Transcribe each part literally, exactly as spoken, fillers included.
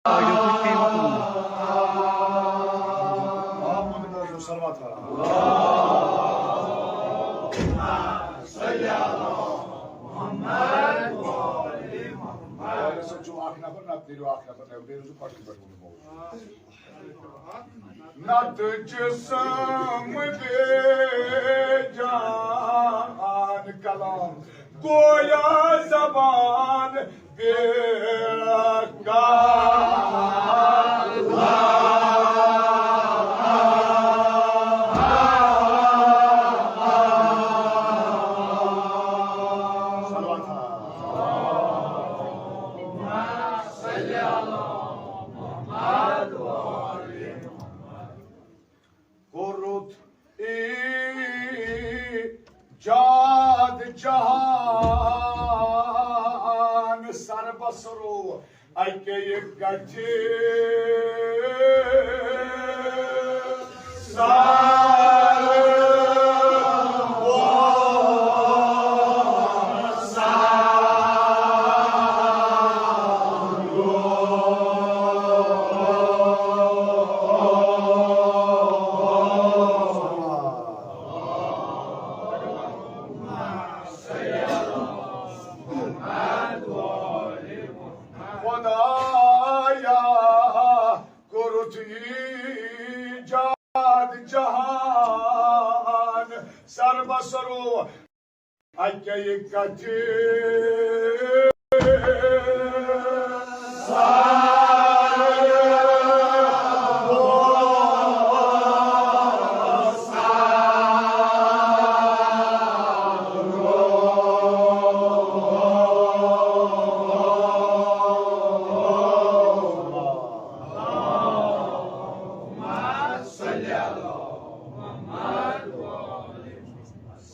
آیو تُہۍ تُہۍ مہ تُلِو۔ صلوات۔ اگر سُہ چھُ اکھ نفر، نتہٕ نیٖرِو اکھ نفر، نتہٕ بیٚیہِ روٗزِو پتہٕ پٮ۪ٹھ ووٚنمُت۔ نتہٕ جسم بے جان کلام گویا زبان بے کوٚرُتھ ایجاد جہان سر بسرو اَکے کتھِ۔ سر خدایا کوٚرُتھ ایجاد جہان سر بسرو اَکے کتھِ۔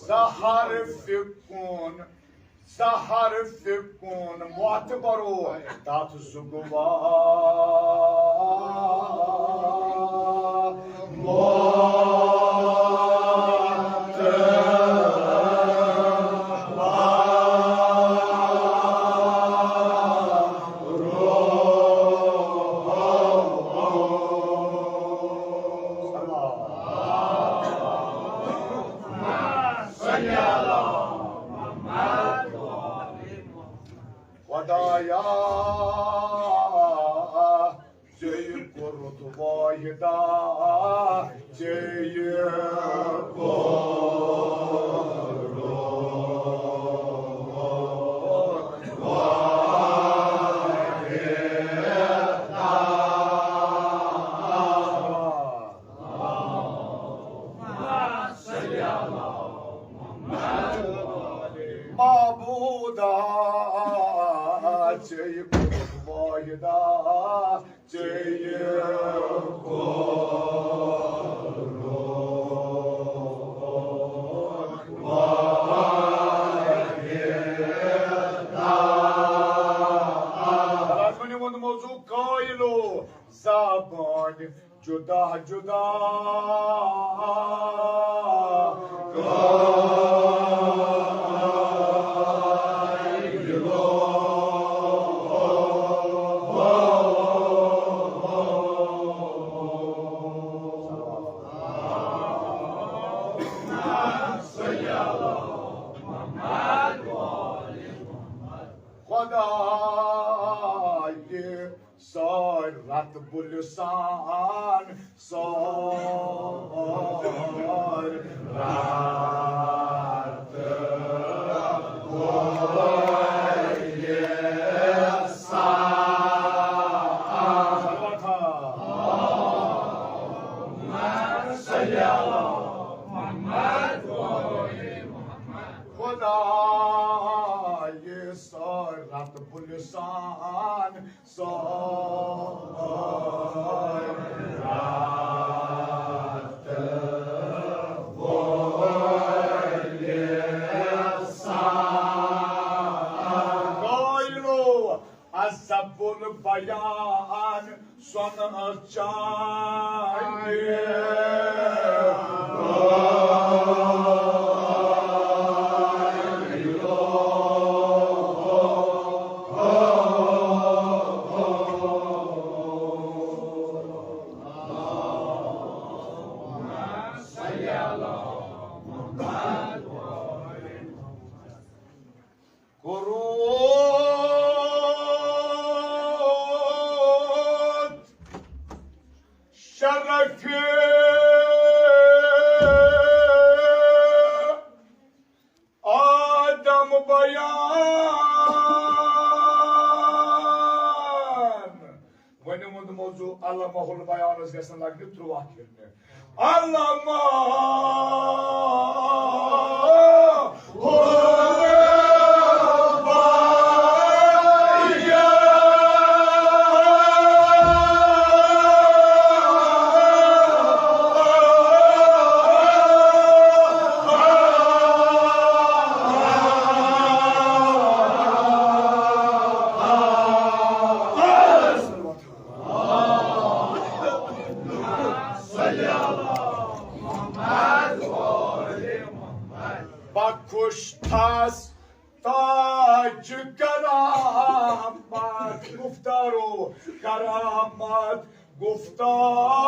سحر فکون، سحر فکون معتبرو تتھ زُگوا۔ خدایا، ژے کوٚرُتھ واحدہ، ژے کوٚرُتھ واحدہ۔ معبودا، ژے کوٚرُتھ واحدہ، ژے کوٚرُتھ واحدہ۔ خداوندِ ووٚن موضوع قٲیلو زبان جدا جدا۔ خدایہِ سٲرۍ رتبہٕ لسان، سٲرۍ رتبہٕ لسان۔ خدایہِ سٲرۍ رتبہٕ لسان، سٲرۍ رتبہٕ لسان۔ قٲیلو عذب البیان سۄنہٕ چاندِ۔ آدم بیان۔ وۄنۍ ووٚن موضوع علمہ البیانس گژھن لگنہِ ترٛوہ پھِرنہِ۔ علمہ بخش تھس تاج کرامت، گفتارو کرامت، گفتارو۔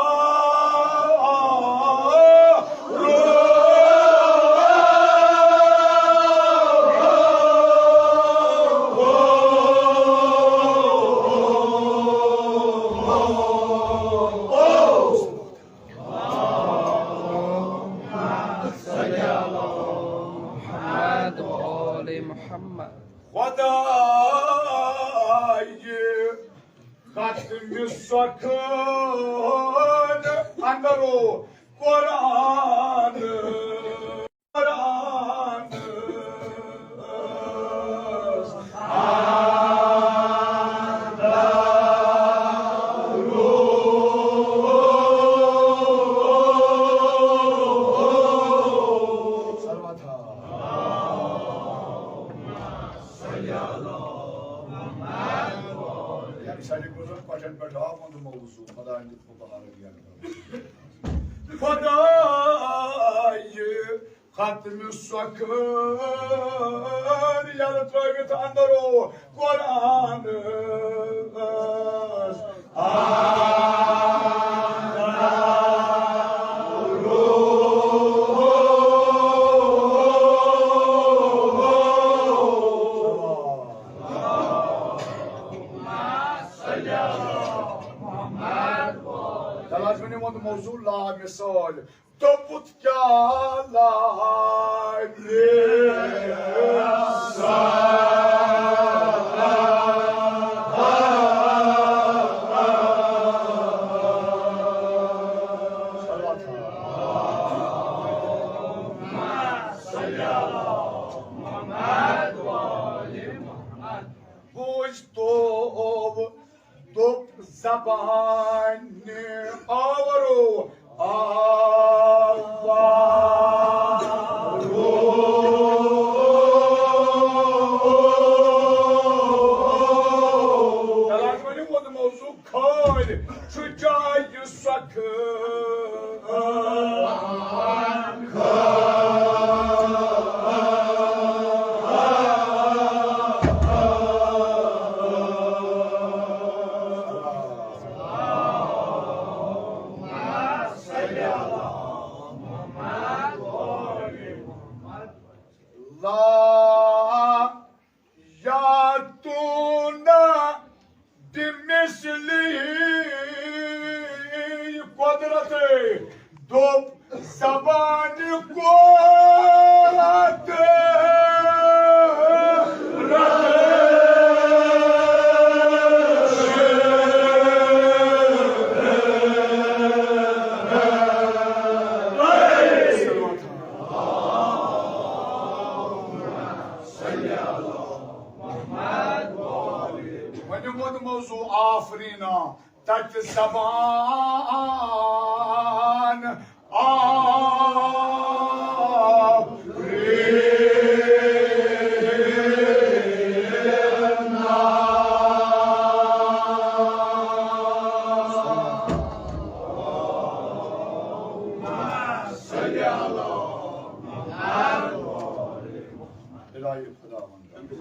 محمد و آل محمد۔ خدایہِ ختمِ سخن اندرو قرآن۔ قرآن۔ ییٚمہِ ساتہٕ یہِ گُزر کۄٹھٮ۪ن پٮ۪ٹھ آو، ووٚنُن موضوع، خۄدایَن دیُت مُبارک یَتھ۔ خۄدایہِ ختمِ سخن یَلہٕ ترٛٲوِتھ اندرو قرآنس۔ تَلہٕ حظ وۄنۍ ووٚن موضوع لامثال۔ دوٚپُتھ کیٛاہ لامثال۔ بوٗزۍ تو دوٚپ زبانہِ آورو، آورو۔ تَلہٕ حظ وۄنۍ ووٚن موضوع کھٲلۍ، چھُ جایہِ سۄ کھٲلۍ۔ لا یاتونا بمثلہ، قدرت دوٚپ زبانہِ قوت رتھ۔ وۄنۍ ووٚن موضوع آفرینا، تتہِ زبان آفرینا۔ الہی خداوند،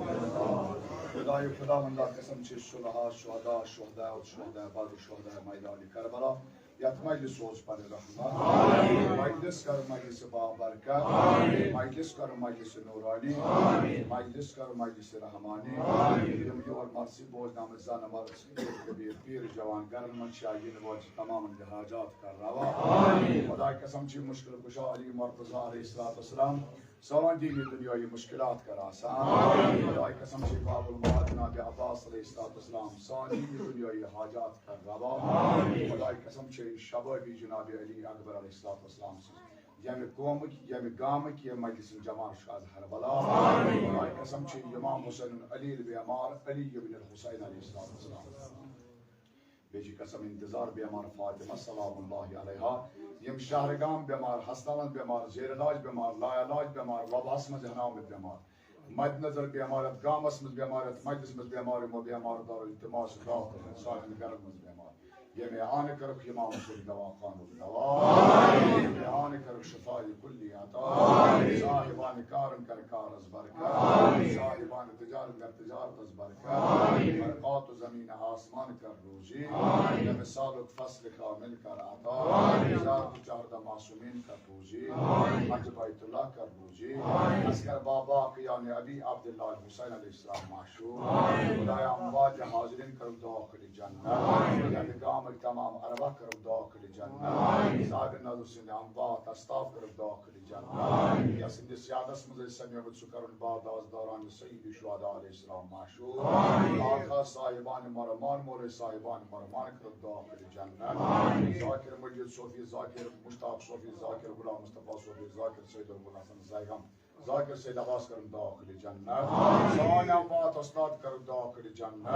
الہی خداوند، قسم چھِ شہداء، شہداء، شہداء، شہداء بدر، شہداء میدان کربلا۔ یتھ مجلس سوز پنٕنۍ رحمت۔ آمین۔ مجلس کر مجلس بابرکت۔ آمین۔ مجلس کر مجلس نورانی۔ آمین۔ مجلس کر مجلس رحمانی۔ آمین۔ یِم یور مرثی بوزنہٕ آمٕتۍ زن مرثی کبیر پیر جوان گرن منٛز چھِ آز یِنہٕ وٲلۍ چھِ تمامن ہٕنٛدۍ حاجات کر روا۔ آمین۔ خداے قسم چھِ مشکل کشا علی مرتضی علیہ الصلوۃ والسلام سٲنۍ دینی دُنیاہی مشکلات کر آسان۔ آمین۔ خداے قسم چھِ باب المعاد جناب عباس علیہ الصلوۃ والسلام سٲنۍ دینی دُنیاہی حاجات کر روا۔ آمین۔ خداے قسم چھِ شبابی جناب علی اکبر علیہ الصلوۃ والسلام سٕنٛز ییٚمہِ قومٕکۍ، ییٚمہِ گامٕکۍ، ییٚمہِ مجلسٕن جماعت چھُ از ہربلا۔ آمین۔ خداے قسم چھِ امام حسین علی بیمار، علی ابن الحسین علیہ الصلوۃ والسلام۔ بیٚیہِ چھِ قسم انتظار بیمار فاطمہ سلام اللہ علیہا، یِم شہرگام بیمار، ہستاوند بیمار، زیر علاج بیمار، لا علاج بیمار، وباہس منٛز ہناومٕتۍ بیمار، مد نظر بیمار، یتھ گامس منٛز بیمار، یتھ مجلس منٛز بیمار، یِمو بیمار دارو التماس چھُ دعا کوٚرمُت، سانٮ۪ن گرن منٛز بیمار۔ ییٚمہِ آنہٕ کٔرٕکھ امام حسین دوا خانُک دوا۔ ییٚمہِ آنہٕ کٔرٕکھ شفا کلی عطا۔ صاحبان کارن کر کارس برکت۔ صاحبان تجارت کر تجارتس برکت۔ برکات زمین آسمان کر روزی۔ ییٚمہِ سالُک فصل کامل کر عطا۔ تجارت چاردہ معصومین کر روزی۔ حج بیت اللہ کر روزی۔ اصغر بابا یعنی ابی عبداللہ حسین علیہ السلام معشوق۔ خدایا اموات حاضرین کر داخل جنت۔ ییٚمہِ گامٕکۍ تمام ارواح کٔرٕکھ دٲخل جنت۔ صاحب نظر سٕنٛدۍ اموات استاف کٔرٕکھ دٲخل جنت۔ یَس سٕنٛدِس یادس منٛز أسۍ سمیمٕتۍ سُہ کرُن بعد از دوران سید شہداء علیہ السلام معشوق۔ آقا صاحبان مرمان، مولوی صاحبان مرمان کٔرٕکھ دٲخل جنت۔ ذاکر مجید صوفی، ذاکر مشتاق صوفی، ذاکر غلام مصطفیٰ صوفی، ذاکر سید الغلام حسن زیگم۔ ذاکر سید عباس کرن داخل جنت۔ سون اموات استاد کرن داخل جنت۔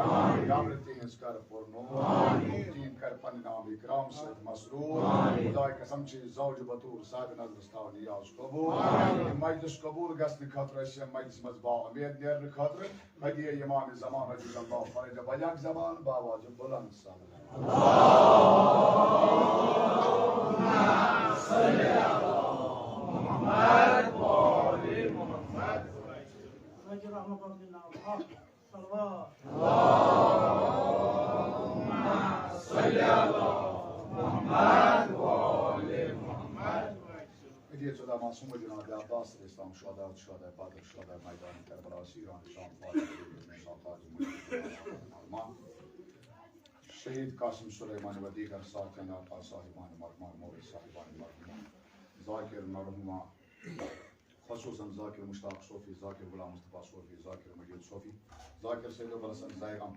قبر تہنز کر پر نور۔ تہند کر پنن نام اکرام سید مسرور۔ خدای قسم چھ زوج بطور صاحب نظرس تھاو نیاز قبول۔ یہ مجلس قبول گژھنہٕ خٲطرٕ ٲسۍ یتھ مجلس منٛز با امید نیرنہٕ خٲطرٕ۔ ہدیہ امام زمان رضی اللہ فرج بلیغ زمان باواز بلند سلام۔ ہدیہ صدا معصوم جناب عباس علیہ السلام شہداء، شہداء بدر، شہداء میدان کربلا، سیران شام، فاطمہ، شہید قاسم سلیمان و دیگر ساتھیان، آقا صاحبان مرحومان، مولوی صاحبان مرحومان، ذاکر مرحومان، خصوصاً ذاکر مشتاق صوفی، ذاکر غلام مصطفیٰ صوفی، ذاکر مجید صوفی، ذاکر سید ابوالحسن زیغم،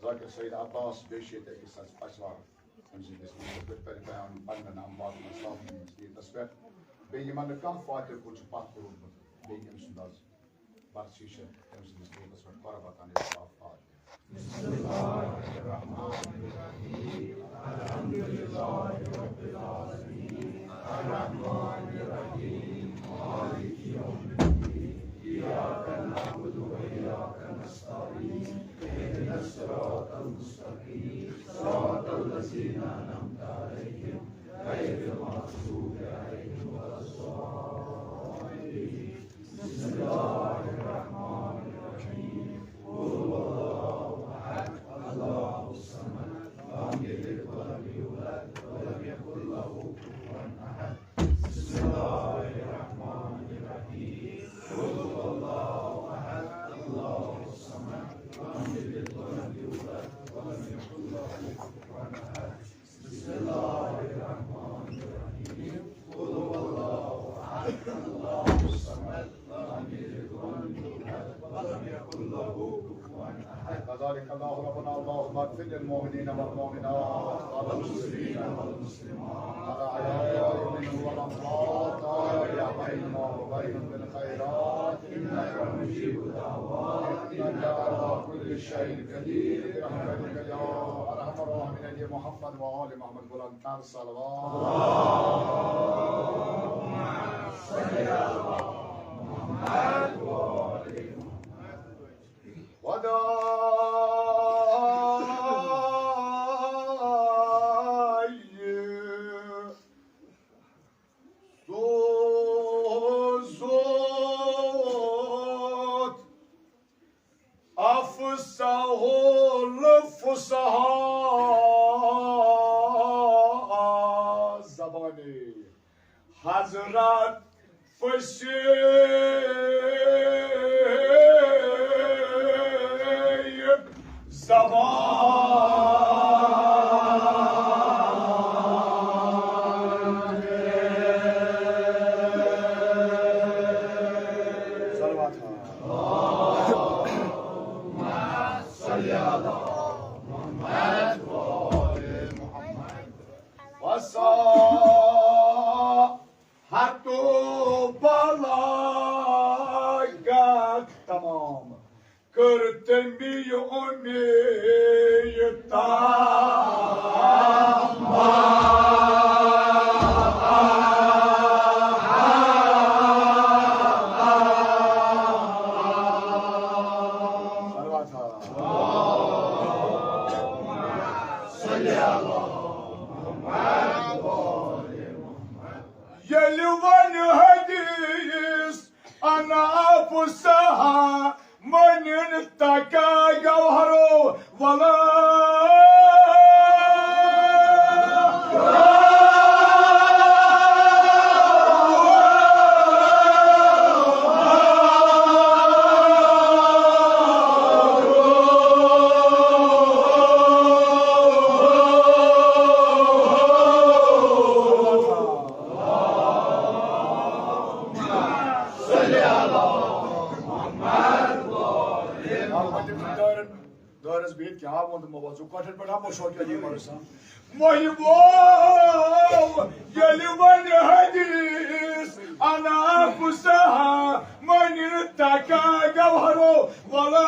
ذاکر سید عباس، بیٚیہِ چھِ ییٚتہِ أکِس حظ پچوار، أمۍ سٕنٛدِس نیٖتَس پٮ۪ٹھ پَرِ بیان پنٛنٮ۪ن امواتن ساتھن ہٕنٛدِس نیٖتَس پٮ۪ٹھ، بیٚیہِ یِمَن نہٕ کانٛہہ فاتح کُن چھُ پَتھ کوٚرمُت، بیٚیہِ أمۍ سُنٛد حظ پرچی چھِ أمۍ سٕنٛدِس نیٖتَس پٮ۪ٹھ قۄربت علی صاحب فاتح۔ بسم الله الرحمن الرحيم. الحمد لله رب العالمين. الرحمن الرحيم. مالك يوم الدين. إياك نعبد وإياك نستعين. اهدنا الصراط المستقيم. صراط الذين أنعمت عليهم غير المغضوب عليهم ولا الضالين. بسم الله الرحمن الرحيم. قل هو الله أحد، الله الصمد، لم يلد ولم يولد، ولم يكن له كفوا أحد. بسم الله الرحمن الرحيم. قل هو الله أحد، الله الصمد، لم يلد ولم يولد، ولم يكن له كفوا أحد. بسم الله الرحمن الرحيم. قل هو الله أحد، الله الصمد، لم يلد ولم يولد، ولم يكن له كفوا أحد. كذلك الله ربنا، اللهم اغفر للمؤمنين والمؤمنات والمسلمين والمسلمات الأحياء منهم والأموات، وتابع بيننا وبينهم بالخيرات، إنك مجيب الدعوات، إنك على كل شيء قدير، برحمتك يا أرحم الراحمين. محمد وآل محمد بلند تر صلوات. اللهم صل على محمد وآل محمد. وداعي سوزت أفصح الفصحاء. حضرت پسے زبان۔ صلوات۔ وساحت و بلاغت تمام کر تمی امی تمام۔ صلوات۔ ییٚلہِ وۄنۍ حدیث انا افصح مٲنِن تکا گوہرو ولا۔ دارس بِہِتھ کیٛاہ ووٚن تہٕ مےٚ ووٚن، ژٕ کۄٹھٮ۪ن پٮ۪ٹھ ہا مےٚ شوقیہ یہِ مَرٕ سان۔ مٔہۍ ووٚن ییٚلہِ وۄنۍ حدیث انا افصح مٲنِن تکا گوہرو ولا۔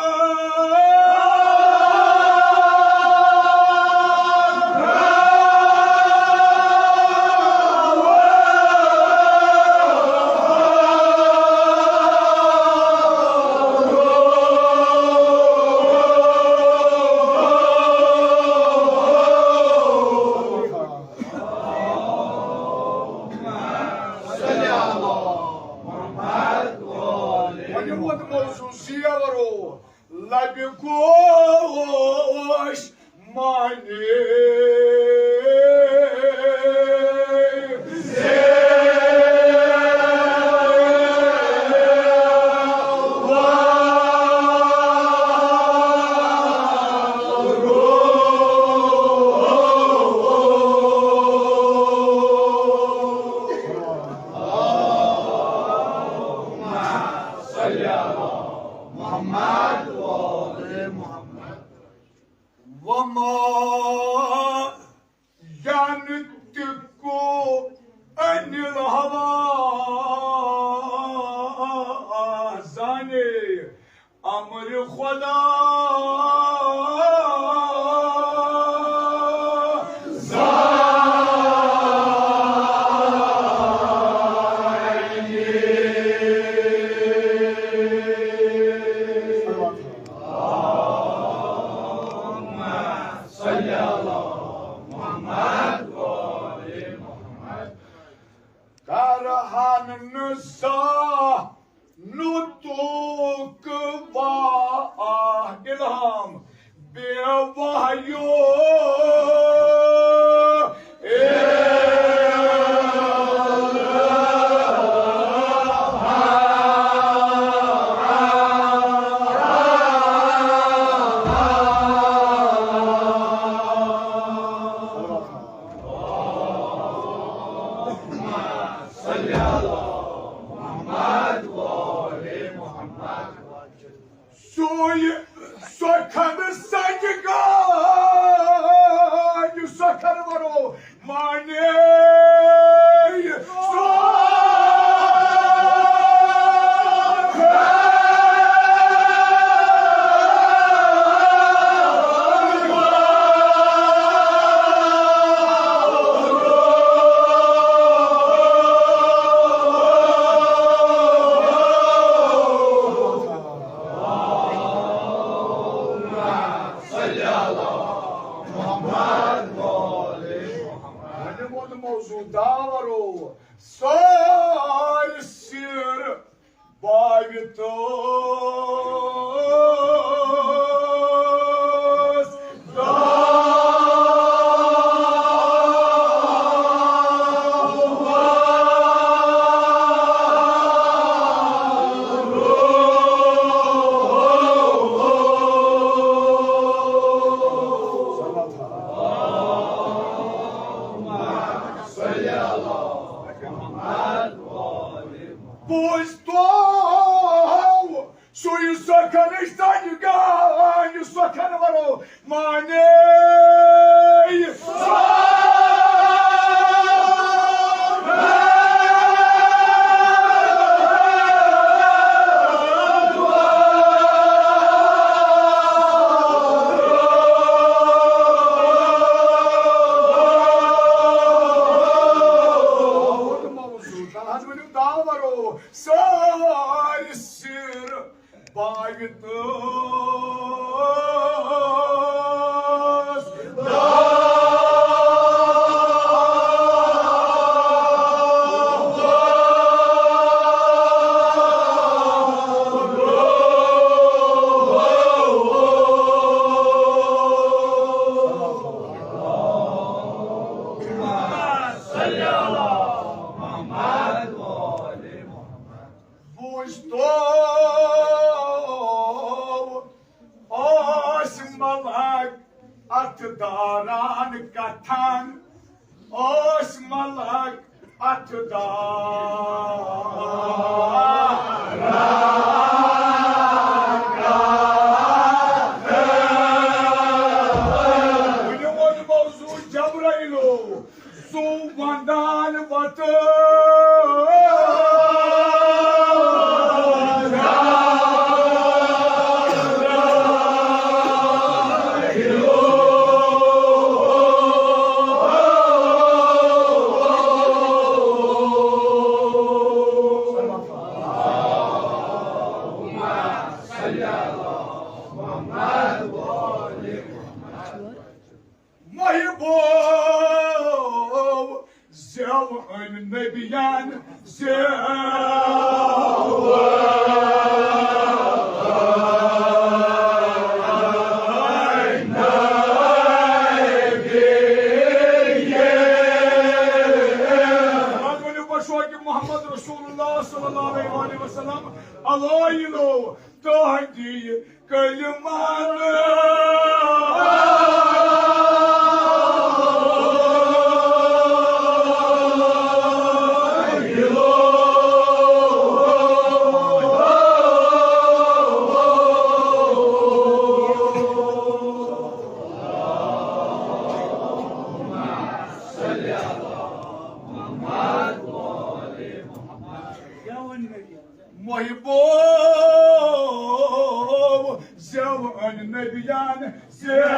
وۄنۍ ووت موضوع زیورو۔ لبہِ گوش معنی۔ وما ينطق عن الهوى، زانہِ امر خدا۔ کرہن نہٕ زانٛہہ نطق وا الہام بے وحیو۔ سُے سۄ کھنٛڈ سنٛگہِ گاے سۄ کھنٛڈ ورو مانے۔ وۄنۍ ووٚن موضوع داورو سارِ سِر باوِ تہٕ بوٗزتو اوس ملک اتھ داران کتھن، اوس ملک اتھ داران۔ وٕنہِ ووٚن موضوع جبرائیلو۔ سُہ ونٛدان وتہٕ۔ محبوب زیو أمۍ نبیان زیو۔ پتہٕ ؤنِو پتہٕ شوقِ محمد رسول اللہ صلی اللہ علیہ وآلہ وسلم۔ الو یِنو تہنٛدِ کلمن۔ محبوب زیو أمۍ نبیان زیو۔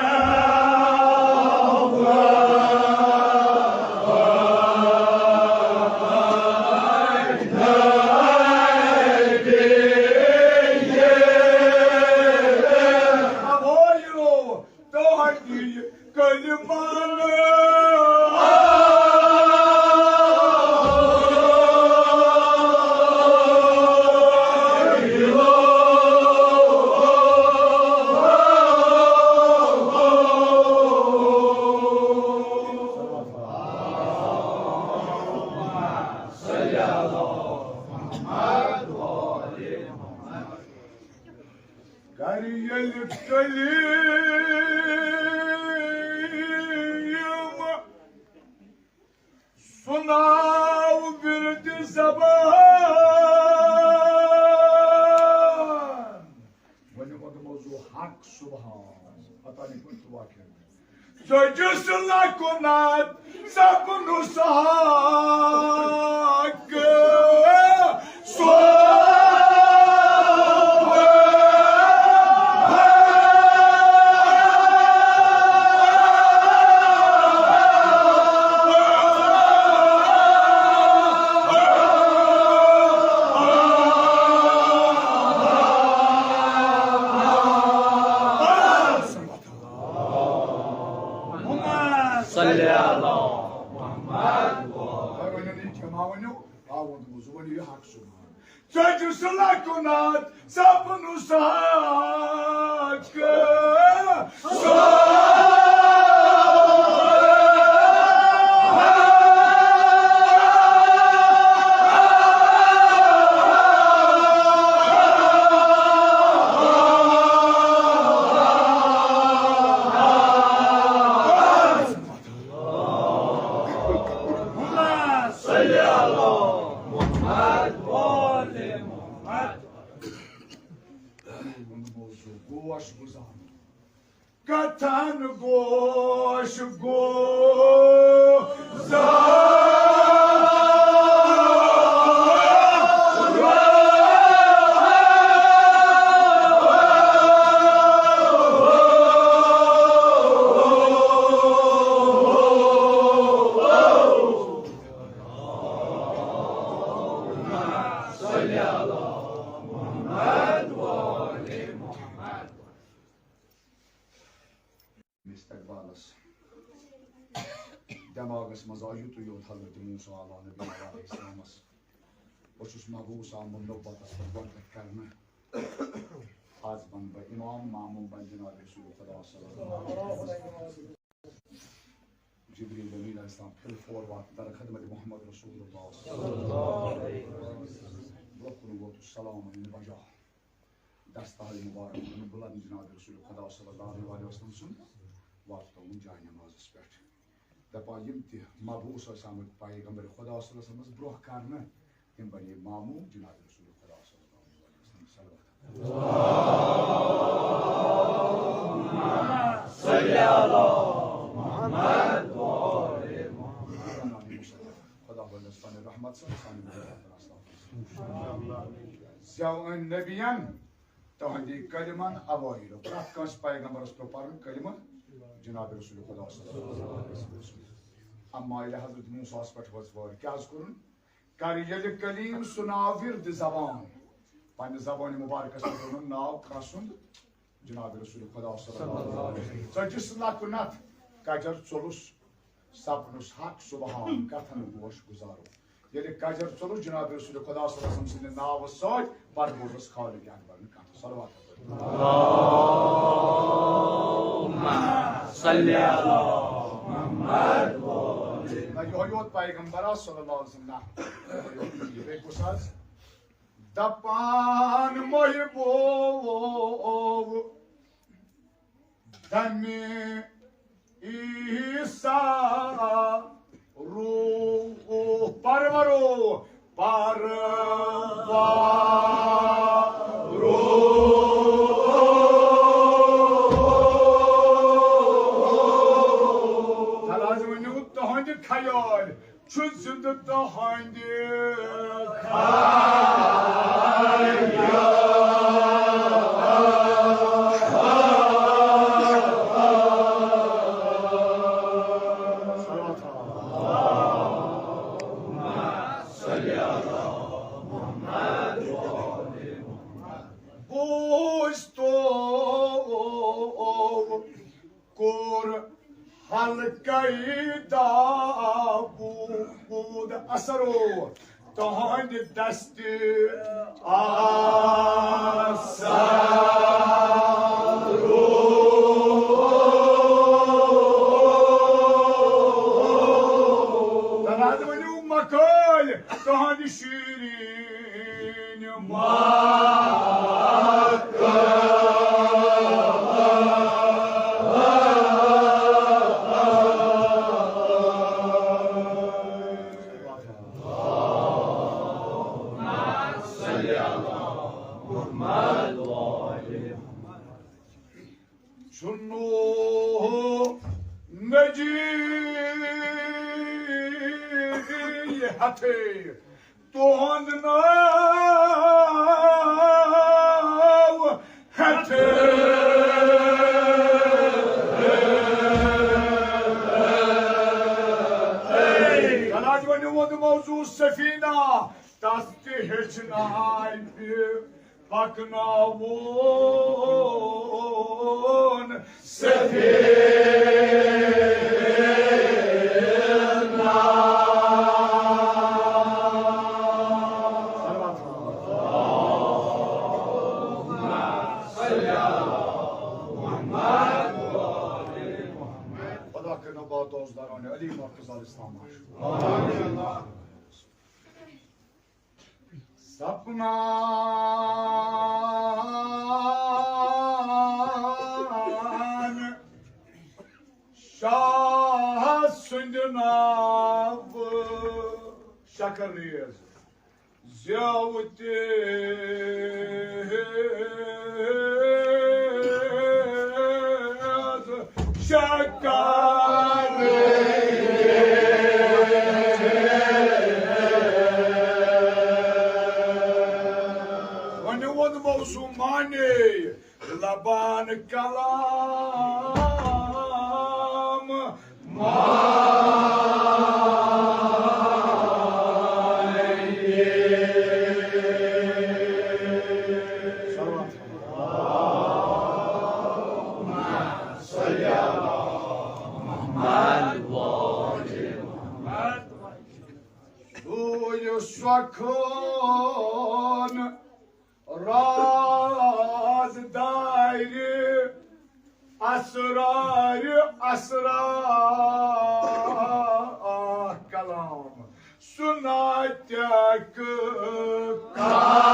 تہنٛدِ کلمن۔ کر ییٚلہِ کلیم سُناو ورد زبان۔ وۄنۍ ووٚن موضوع حق سبحان۔ پتہ نہیں کُنہِ تہِ واقعہٕ۔ ژٔجِس لکُناتھ سپنُس حق۔ صلی اللہ محمد۔ تۄہہِ ؤنِو نہٕ یہِ کینٛہہ، ما ؤنِو، آ، ووٚن تِمو، زُبٲنی یہِ حق سُبحان۔ ژٔجِس لکُناتھ سپنُس حق۔ گوش گزار۔ کتھن گوش گزار۔ دٮ۪ماغس منٛز آو یُتُے یوت حضرت موسیٰ علیٰ نبی علیہ السلامس، بہٕ چھُس مبعوث آمُت نبوتس پٮ۪ٹھ گۄڈٕ پٮ۪ٹھ کرنہٕ۔ از بنہٕ بہٕ امام، ماموم بنہِ جناب رسول خدا صلی اللہ علیہ وسلم۔ جبریل امین علیہ السلام پھر فور وات در خدمت محمد رسول اللہ صلی اللہ علیہ وسلم۔ برونٛہہ کُن ووتُس سلام نِنہٕ بجا۔ دستہٕ مبارک تُلُن بُلند جناب رسول خدا صلی اللہ علیہ وسلم سُنٛد، واتنووُن جاے نمازس پٮ۪ٹھ۔ دپان یِم تہِ مبعوث ٲسۍ آمٕتۍ پیغمبر خدا صلی اللہ علیہ وسلمس برونٛہہ کرنہٕ، تِم بنے ماموم جناب رسول خدا صلی اللہ علیہ وسلم۔ صلوات۔ صلی علی محمد و آل محمد۔ خداوندس پننہِ رحمت سۭتۍ سانہِ مُلکَن پٮ۪ٹھ اصلاح۔ زٮ۪و أمۍ نبیَن تُہنٛدِ کلمن اوٲیِل۔ پرٛٮ۪تھ کٲنٛسہِ پیغمبرس پیوٚو پرُن کلمہٕ جناب رسول خدا صلی اللہ علیہ وسلم۔ اما ییٚلہِ حضرت موسیٰ ہس پٮ۪ٹھ ؤژھ وٲرۍ، کیٛاہ حظ کوٚرُن؟ کر ییٚلہِ کلیم سُہ ناو ورد زبان، پننہِ زبانہِ مبارکس پٮ۪ٹھ ووٚنُن ناو کس سُنٛد؟ جناب رسول خدا صلی اللہ علیہ وسلم۔ ژٔجِس لکنت کجر ژوٚلُس، سپنُس حق سبحان، کتھن گوش گزارو۔ ییٚلہِ کجر ژوٚلُس جناب رسول خدا صلی اللہ علیہ وسلم سٕنٛدِ ناوٕ سۭتۍ، پتہٕ بوزُس خالق اکبرن کتھ۔ صلوات۔ اللہم صل علی محمد و آل۔ نہ، یِہوٚے یوت پیغمبرا صلی اللہ علیہ وسلم، نہ، یِہوٚے یوت۔ یہِ بیٚیہِ کُس حظ؟ دپان محبوب دمہِ عیسیٰ روح پرورو پرورو۔ تَلہٕ حظ ؤنِو تُہنٛدِ خیال۔ چھُ زِندٕ تُہنٛدِ خیال۔ بوٗزتو کوٚر حلقَے داوود اثرو تُہنٛدِ دستِ اثرو۔ تَلہٕ حظ ؤنِو مکٲلۍ تُہنٛدِ شیرین مکہ۔ چھُنہٕ مجیٖد ہتھے تُہُنٛد ناو ہٮ۪تھ۔ تَلہٕ حظ ؤنِو وۄنۍ موضوع سفینہ، تَس تہِ ہیٚچھناوِ پکناوُن سفینہ۔ خدا کٔرِنو بہت دوست داران علی مرتضی اسلام۔ سپنان شاہ سٕنٛدِ ناوٕ شکر ریز زٮ۪و تیز شکر۔ وۄنۍ ووٚن موضوع معنی لبان کلام معنی۔ صلوات۔ اللہم صل علی محمد و آل سۄ کھٲن راز دارِ اسرار اسرار کلام سُناتیک کلام۔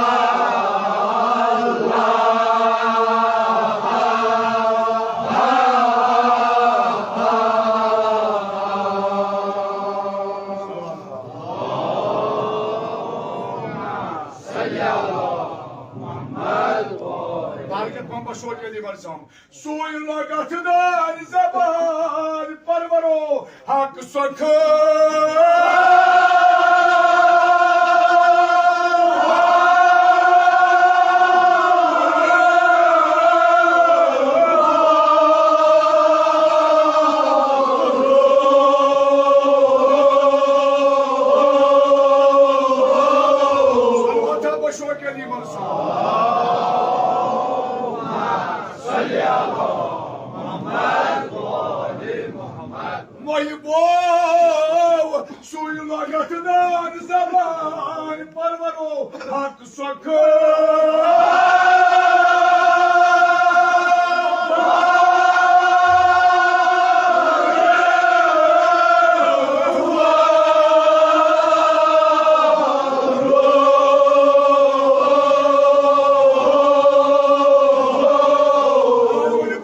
برکت بمبا شوکے دی ورزم۔ سوی لغت دار زبان پرورو حق سخ۔ محبو سوی لغت دار زبان پرورو حق سخ۔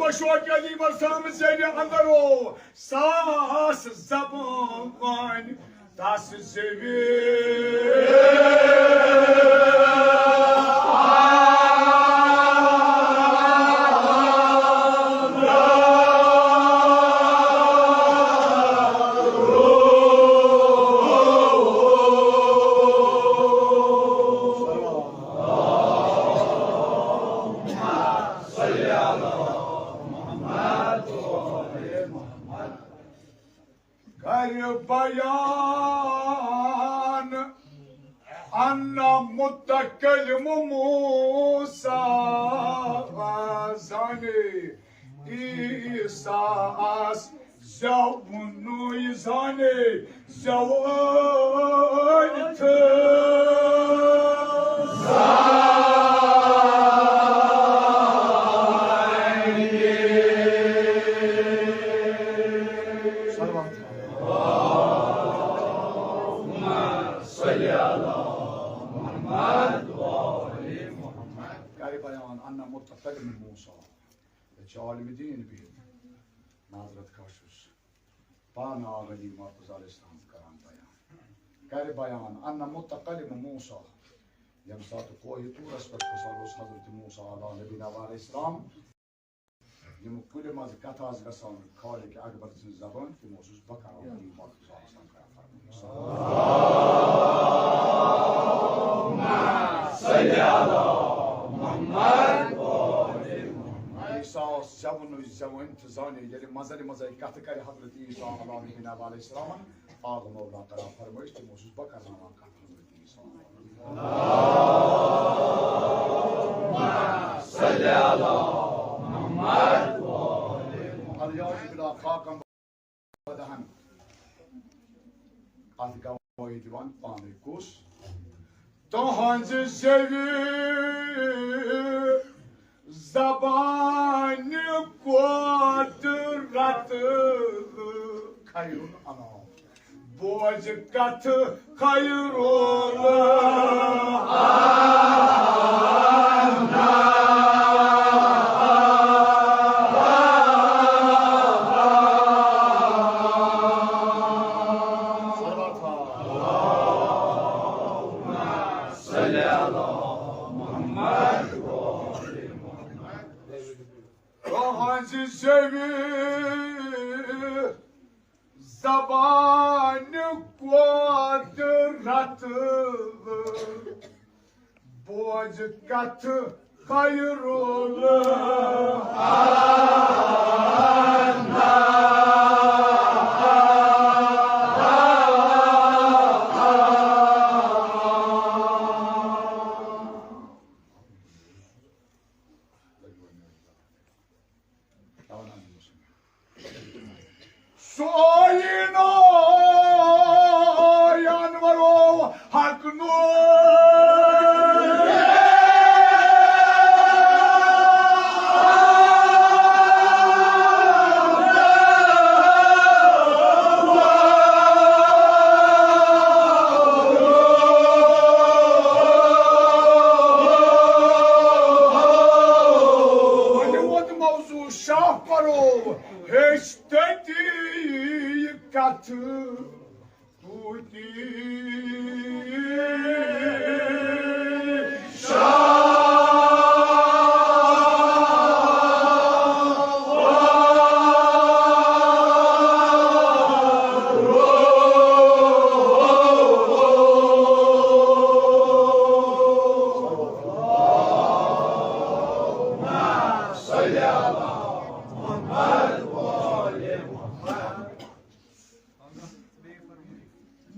بشوق علی برسام زیر اندرو ساس زبان تس زیوِ۔ کر بیان ان متکلم موسیٰ زانے عیسیٰ آس زیونُے زانے زیوٲلۍ تہٕ صلوات۔ اللهم صل على محمد وآل محمد۔ کر بیان ان متکلم موسیٰ۔ ییٚتہِ چھِ عالمِ دیٖن بِہِتھ۔ معذرت خواہ چھُس۔ پانہٕ آو علی مرتضیٰ علیہ السلام کران بیان۔ کر بیان ان متکلم موسیٰ۔ ییٚمہِ ساتہٕ کوہِ طورس پٮ۪ٹھ کھسان اوس حضرت موسیٰ علیٰ نبینا علیہ السلام، یِم کُلہِ منٛز کتھ آسہٕ گژھان، خالق اکبر سٕنٛز زبان، تِم اوسُس بہٕ کران، یِم پتہٕ صلی اللہ علیہ وسلم کران فرمٲیِتھ۔ عیسیٰ اوس زیوُنُے زیوُن تہٕ زانہِ، ییٚلہِ منٛزٕ منٛزٕ کتھ کرِ حضرت عیسیٰ علیٰ نبینا علیہ السلامن، آغ مولا کران فرمٲیِش، تِم اوسُس بہٕ کرناوان کتھ حضرت عیسیٰ۔ اللهم صل على محمد وآل محمد۔ الیاس بلا خاکم بدہن۔ اتھ گواہی دِوان پانے کُس؟ تُہنٛزِ زیوِ زبانہِ قۄدرت خیرُ الانام۔ بوز کتھ خیرُ الانام۔ صلوات۔ اللهم صل على محمد وآل محمد۔ تُہنٛزِ زیوِ زبانہِ قۄدرت بوز کتھ خیرُ الانام۔ سُہ آیینہٕ انورو حق نور۔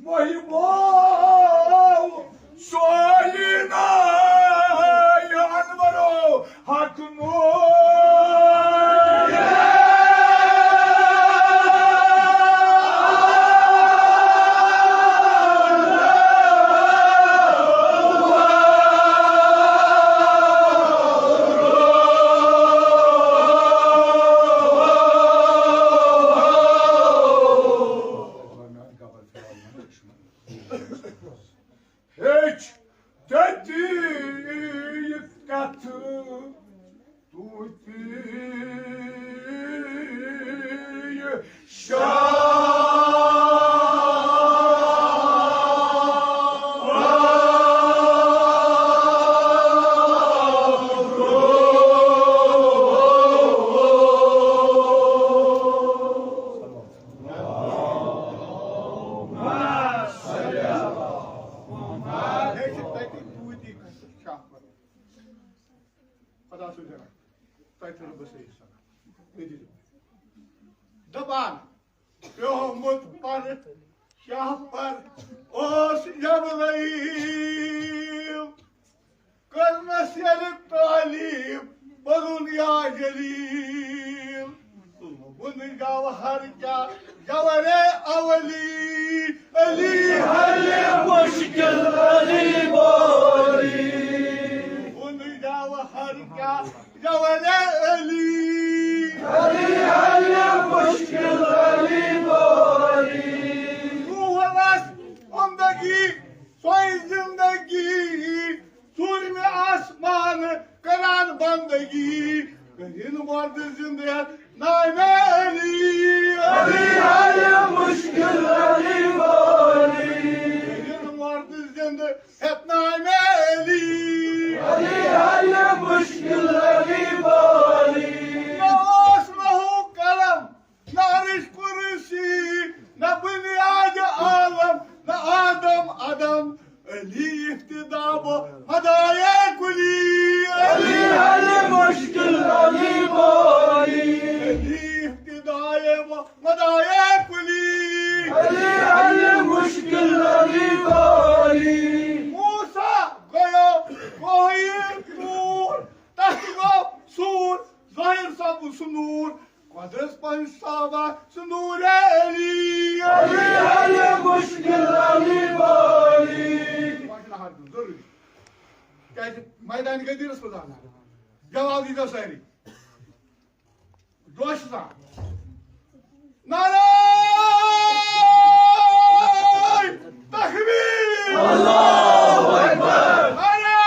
محبو سولینا انورو حق نور۔ ہیٚچھ تٔتی یہِ کتھٕ توتہِ یہِ شاہ۔ خدا سٕنٛز جنت۔ تۄہہِ تہِ رۄبَس صحیح سلام۔ مےٚ دِژ۔ دَپان، پیومُت پر شاہ پر اوس جبرائیل۔ کٔرنَس ییٚلہِ تعلیٖم، پوٚرُن یا جلیٖل۔ وُن جوہر کیا جوہر اولی، علی حل مشکل علی بولی۔ وُن جوہر کیا جوہر علی، علی حل مشکل علی بولی۔ روحس عمدگی سوی زندگی، ژوٗرمہِ آسمان کران بندگی۔ کٔرِن مرد زندٕ ہٮ۪تھ نامِ علی۔ علی حل مشکل علی بولی۔ کٔرِن مرد زندٕ ہٮ۪تھ نامِ علی۔ علی حل مشکل علی بولی۔ نہ اوس نہٕ ہُہ قلم، نہ عرش کرسی، نہ بنیاد عالم، نہ آدم عدم۔ علی ابتدا و مدائے کلی۔ علی حل مشکل علی بولی۔ علی ابتدا و مدائے کلی۔ علی حل مشکل علی بولی۔ موسیٰ گوٚو کوہِ طور، تتھ گوٚو سور، ظٲہِر سپُد سُہ نوٗر۔ قۄدرَس پنٛج صحابہ سُنٛد نوٗرِ علی۔ علی حل مشکل علی بولی۔ پَکناوان دیُن ضروٗری۔ کیٛازِ میدانِ غدیٖرَس منٛز آو نار۔ جواب دیٖزیو سٲری۔ جوشہٕ سان۔ نعرہ تکبیر۔ اللہ اکبر۔ نعرہ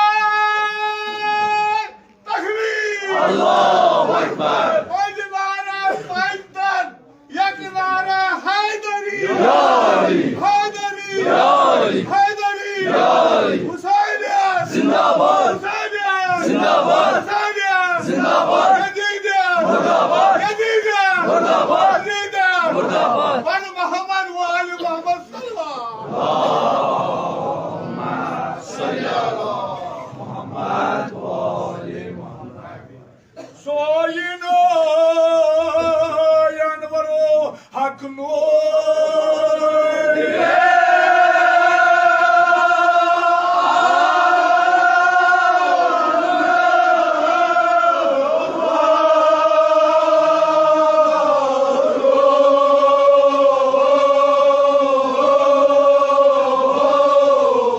تکبیر۔ اللہ اکبر۔ پنج نعرہ پنجتن، یک نعرہ حیدری۔ یا علی۔ حیدری۔ یا علی۔ حیدری۔ یا علی۔ حسینیت۔ زندہ باد۔ حسینیت۔ زندہ باد۔ حسینیت۔ زندہ باد۔ یزیدیت۔ مردہ باد۔ یزیدیت۔ مردہ باد۔ یزیدیت۔ مردہ باد۔ بن محمد و آل محمد صلوات۔ اللہم صل علی محمد و آل محمد۔ سوینا انور و حق نور۔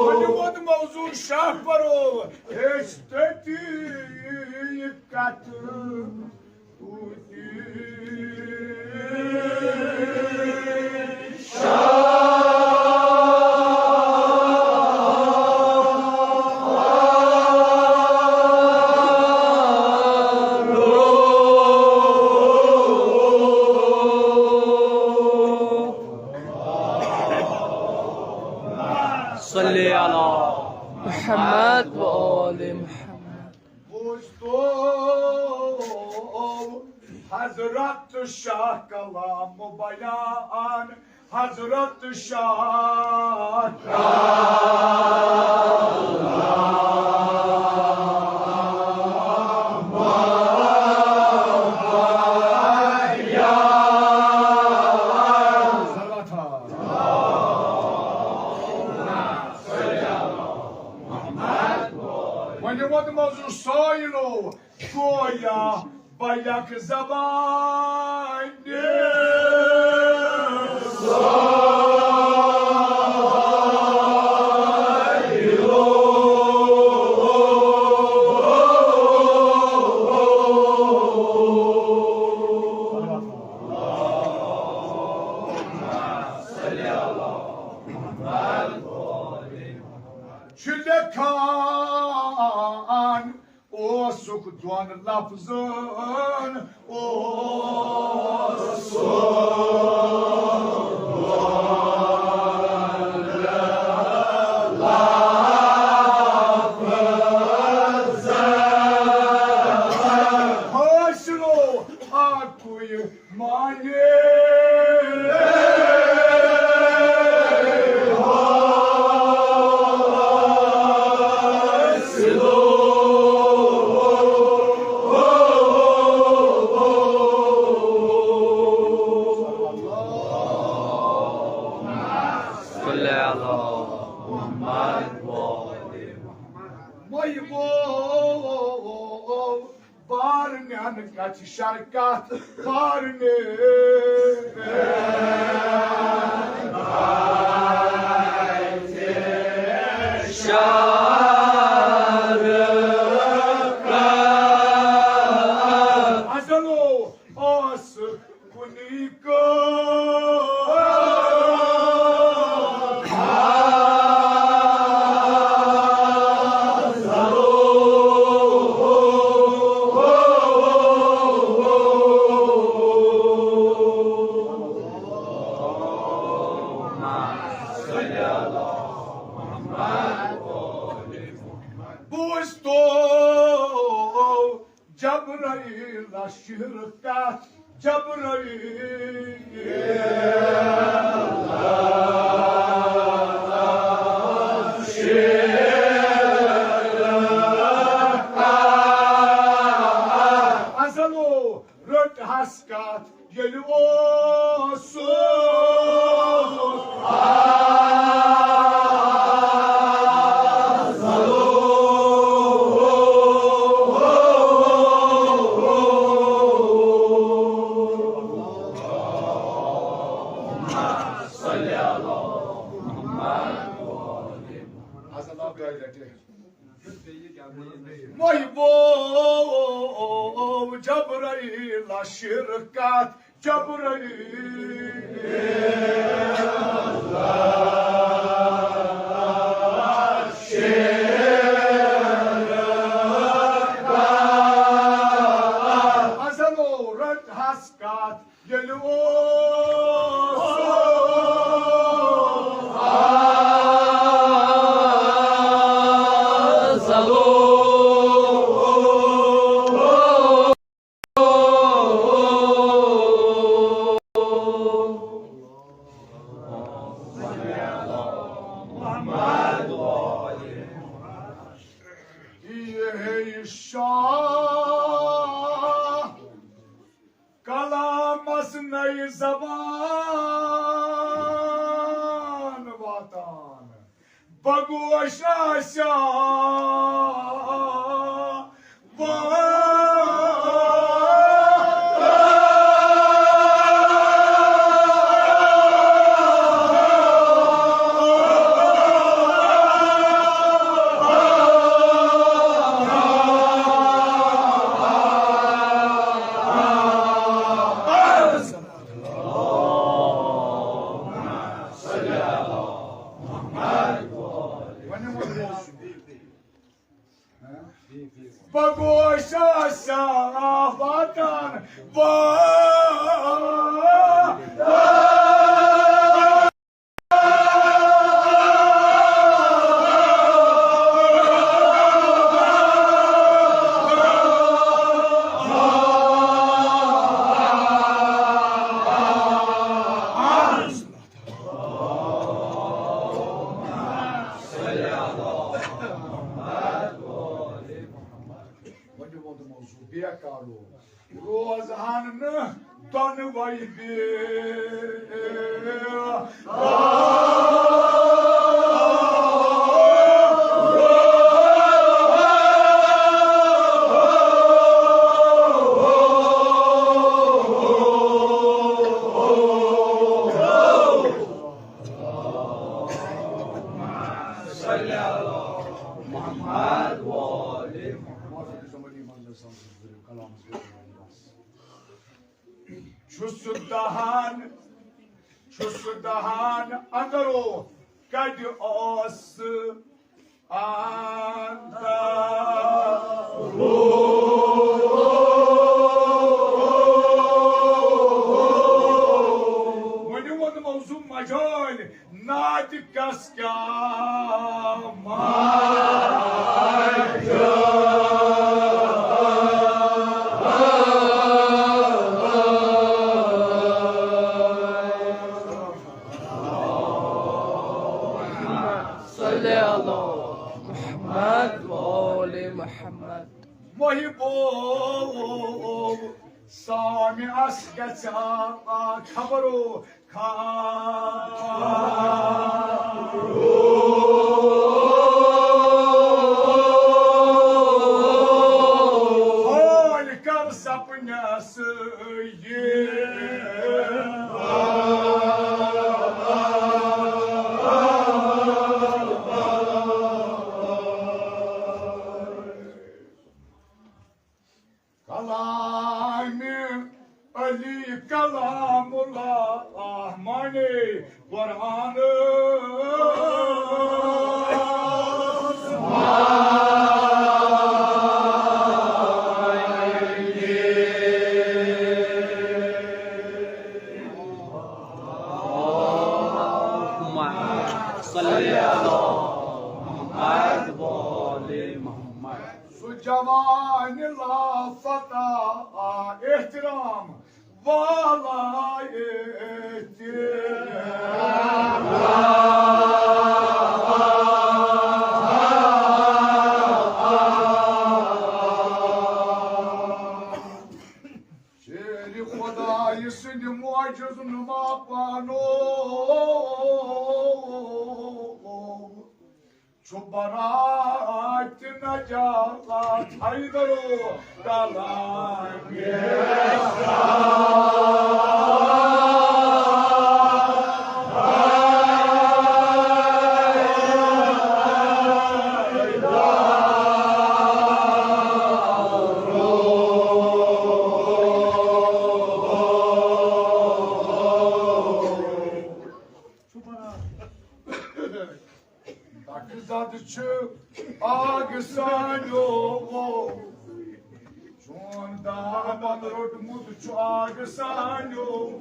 وۄنۍ ووت موضوع شاہ پرو۔ ہیٚچھ تٔتی یہِ کتھ توتہِ شاہ۔ صلی علی محمد و آل محمد۔ بوزتو حضرت شاہ کلام بیان، حضرت شاہ۔ وۄنۍ ووت منظور سٲیلو، گویا بیک زبان۔ چھُ لیکھان اوسُکھ دۄن لفظن اوسُکھ۔ حٲصِلو اَکُے معنی۔ صلی علی محمد و آل محمد۔ مٔہۍ ووٚو بارنٮ۪ن کتھِ شرکت بارنہِ۔ شرکت۔ ازلو اوس کُنی کٲم۔ بوزتو جبرائیل شرکت، جبرائیل۔ ازلو رٔٹ حس کتھ ییٚلہِ اوسُس۔ مٔہۍ ووٚو جبرائیل شرکت، جبرائیل۔ ازلو رٔٹ حس کتھ ییٚلہِ اوس۔ یہِ ہے شاہ کلامس نَے زبان واتان۔ بگوش آسیا بگوش آسیا واتان۔ وا- بیکارو روزہن نہٕ دۄنوَے بے۔ صلی علی محمد و آل محمد۔ چھُس دہان، چھُس دہان اندرو کَتہِ اوس اندرو۔ وۄنۍ ووٚن موضوع مجٲلۍ۔ ناتہِ کس کیٛاہ ماجا؟ صلی علی محمد و آل محمد۔ محبو سامعس گژھِ خبرو حال کر سپنس یہ۔ کلام علی کلام اللہ، معنی قرآن۔ صلی علی محمد و آل محمد۔ سُہ جوان لافتہ احترام والا احترام۔ شیر خدای سٕنٛدِ معجز نما پانو۔ چھُ برات نجات حیدرو کلام۔ تَتھ زَد چھِ آگ سانیو، چون دامن روٚٹمُت چھُ آگ سانیو،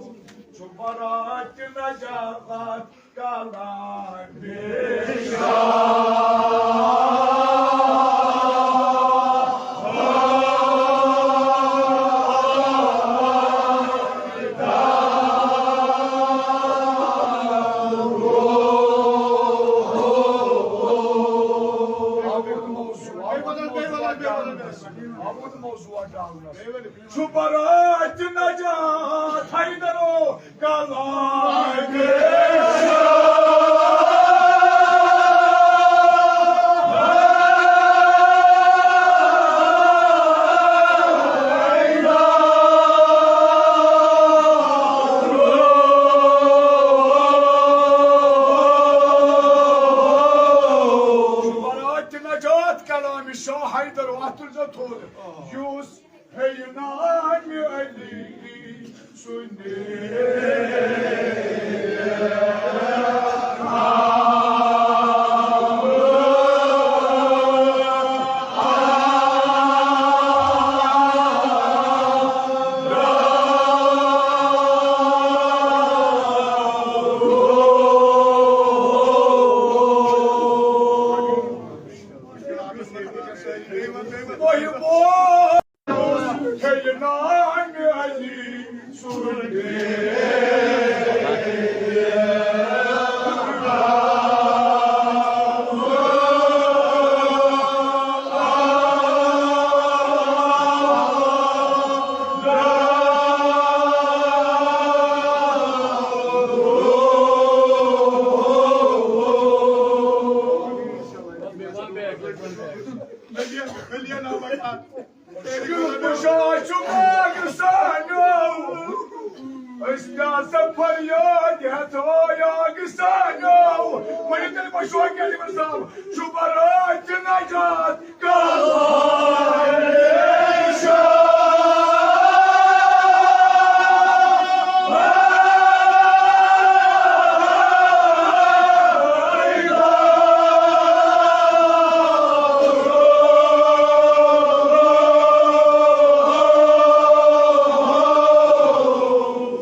چھُ برات نجات کلام۔ آمُت موضوع، آمُت موضوع ڈالنس۔ چھُ برات نجات حیدرو کلام۔ برات نجات کلام شاہ حیدر، اتھ تُلزیو تھوٚد۔ یُس ہے نام علی سُنٛد۔ شوقیہ علی صاحب، شُبہٕ رٲتۍ نجات۔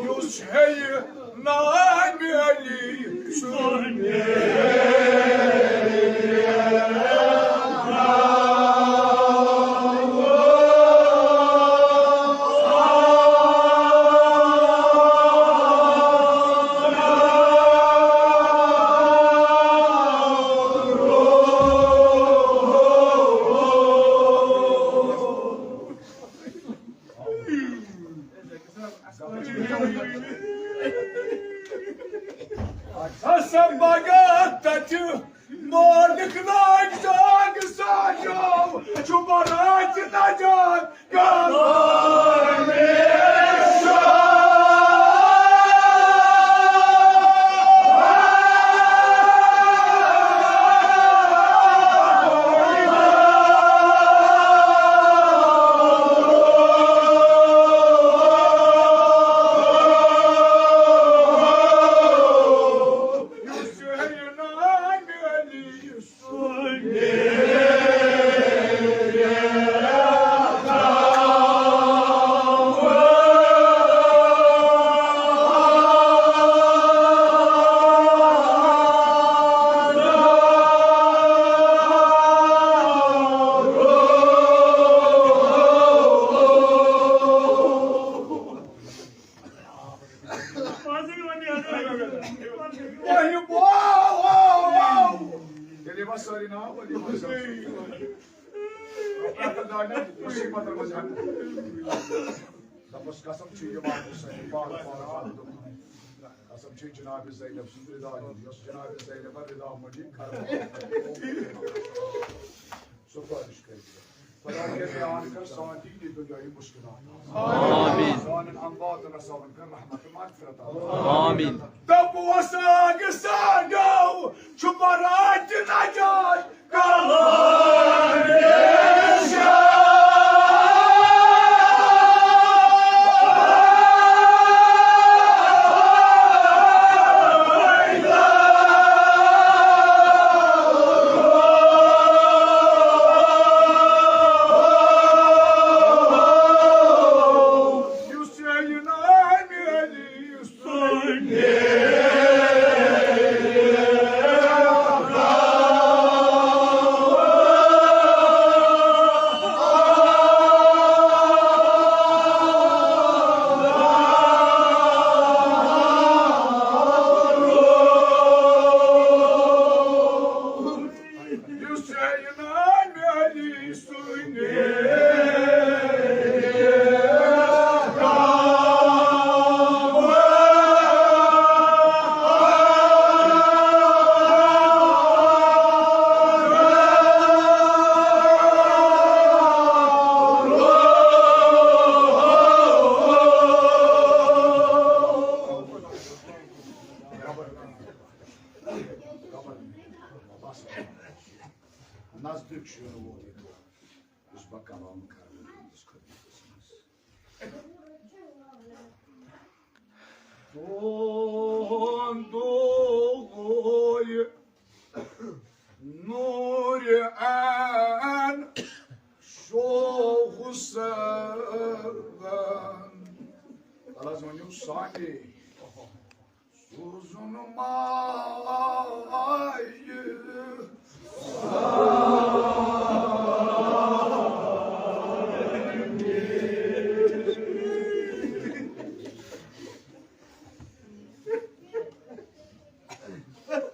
یُس ہیٚیہِ نامِ علی سُنٛد۔ قسم بگت تتہِ مالک ناگ ساگ ساجو، چھُ برات نجات۔ تیٚلہِ یِوان سٲری ناو، ؤلِو وۄنۍ سٲری۔ دَپُس قسم چھُ یِوان حُسین، پال پال عبدُل۔ قسم چھُ جناب زینب سُنٛد رضا ہیوٚن، یۄس جناب زینب رضا منٛڈی کربلا سفارش کٔرِتھ۔ خدا کٔرِتھ آن کر سان دینی دنیاہی مشکلات۔ آمین۔ سانٮ۪ن امواتن رساون کر رحمت مغفرت۔ آمین۔ دَپُس آگہٕ ساڈو چھُ برات نجات۔ نزدیٖک چھُ یُن وول یہِ دۄہ، یُس بہٕ کلام کرٕ وٕنکیٚنَس خدمتس منٛز۔ تُہُنٛدُے نوٗر عین شو حسین۔ تَلہٕ حظ ؤنِو سانہِ۔ سوزُن مایہِ۔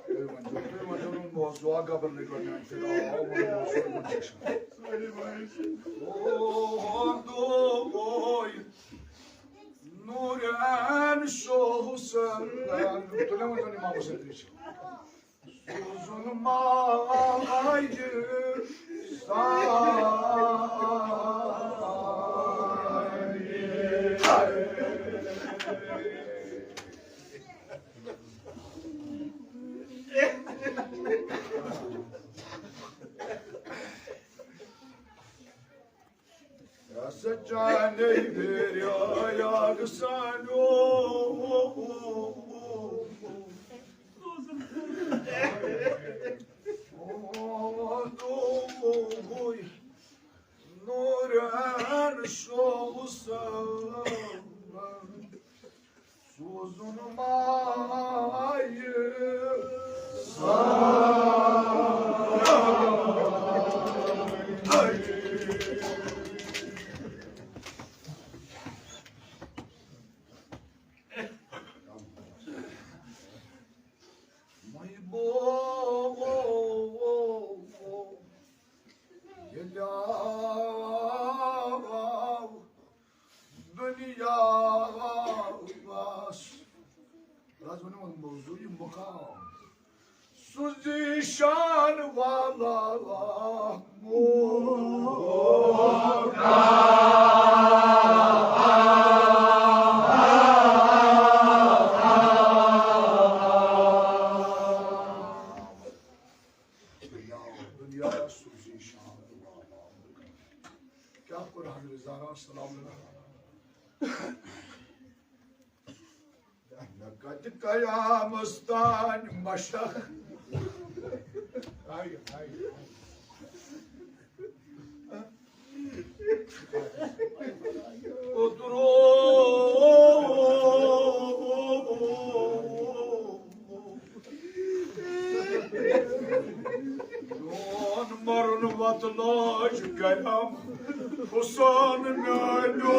تُہۍ ؤنِو، تُہۍ ؤنِو، بہٕ اوسُس دُعا قبل نہٕ کرنہٕ، فِلحال آو وۄنۍ اوس سورُے وٕنکیٚس۔ او دوے۔ نوران شو حسین۔ تُلِو وۄنۍ زَن اِمام حسین تہِ چھِ۔ سوزُن مایہِ سان۔ جانے بیریا یاگ سانو۔ نوران شو سان۔ سوزُن مایہِ سارے۔ مے بو ییٚلہِ آو دُنیاہَس۔ رَز ؤنِو وۄنۍ موضوع یہِ مُقام۔ سُہ زیٖشان والا مُقام۔ دُنیا، دُنیا سُہ زیٖشان والا مُقام۔ کیٛاہ کوٚر حضرت زہرا سلام اللہ؟ مےٚ کتہِ قیامس تانۍ مشق۔ ہاے، ہاے، ہاے۔ اوترو۔ میون مرُن وتہٕ لٲج کرم حسین میانیو۔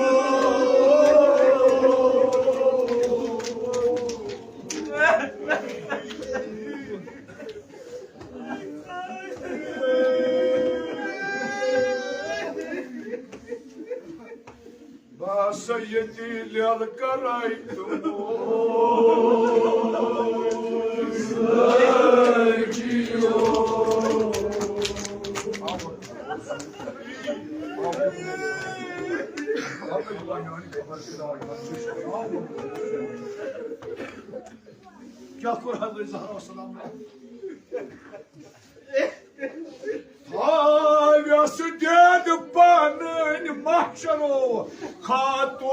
بہٕ ہسا ییٚتی لیلہٕ کرے تہٕ موج لٲجِو۔ کیٛاہ کوٚر حضرت زہرا سلام؟ تھاوٮ۪س دید پنٕنۍ محشرو خاتون۔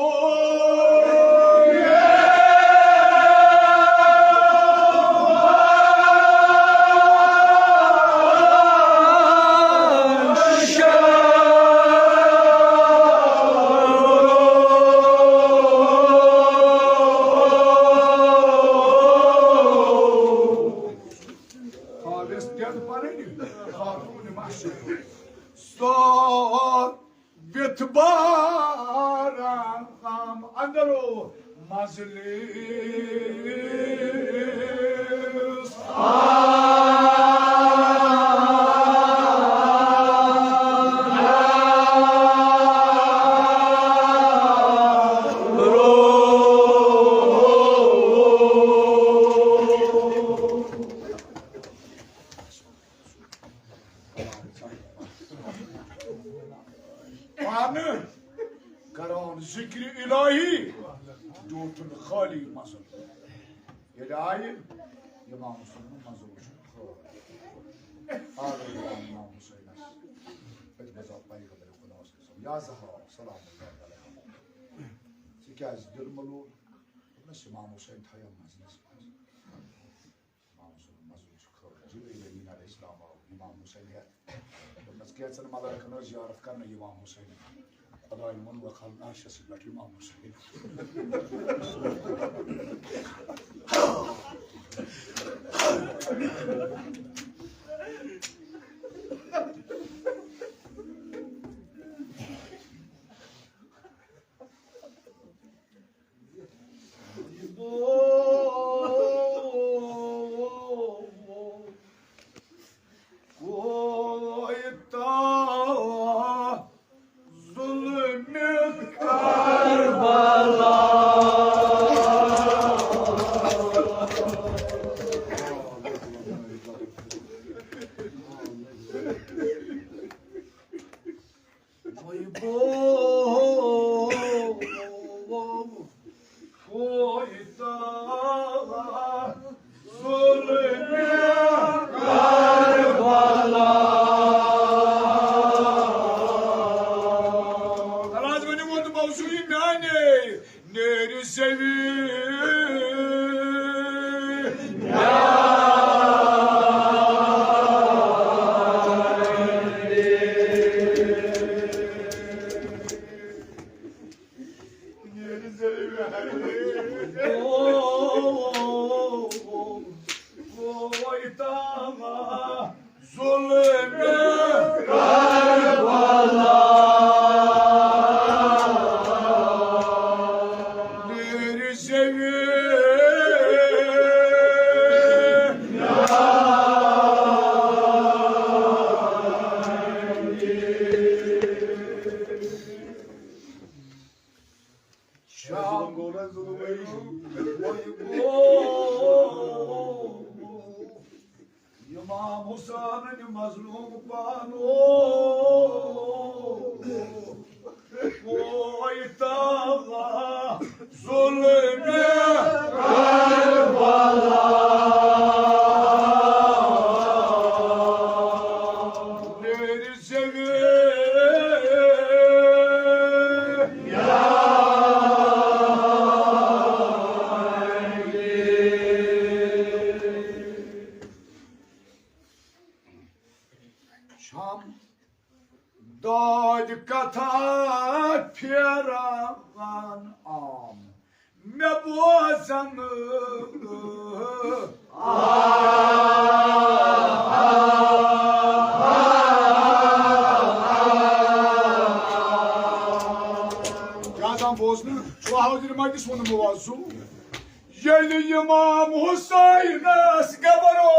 خالص دِل پنٕنۍ خاتوٗن محشر۔ سۄ وِتھ بارام اندرو مجلس۔ پانہٕ کران ذکر الہی، ڈوٹھن خالی مزٕ۔ ییٚلہِ آیہِ امام حسین مزٕ وٕچھُن خٲر۔ آو امام حسینس، أتھۍ منٛز آو پیغمبر خدا صلی اللہ علیہ وسلم، یا زہرا سلام اللہ علیہا، ژےٚ کیٛازِ دِل ملوٗل؟ دوٚپنس، امام حسین تھایو مزنس منٛز۔ امام حسین مزٕ وٕچھ خٲر۔ جبریل امین علیہ السلام آو امام حسین ہٮ۪تھ۔ دوٚپنس، کینٛژن ملٲیکن ٲس زیارت کرنہٕ امام حسین۔ خدایَن ووٚن، وۄنۍ کھال عرشس پٮ۪ٹھ امام حسین۔ ظلم کربلا نیر زمین شام گوٚو نا ظُلمٕے۔ وۄنۍ گوٚو اِمام حُسینٕنۍ مظلوٗم پانو۔ وۄنۍ تالا ظُلمِ کربلا۔ نیر زمین شام دۄد کتھا پھیراوان عام۔ مےٚ بوزن۔ کیٛاہ تام بوزنہٕ؟ سُہ حاضر مجلس ووٚنمو آز سُہ۔ ییٚلہِ امام حسینس گبرو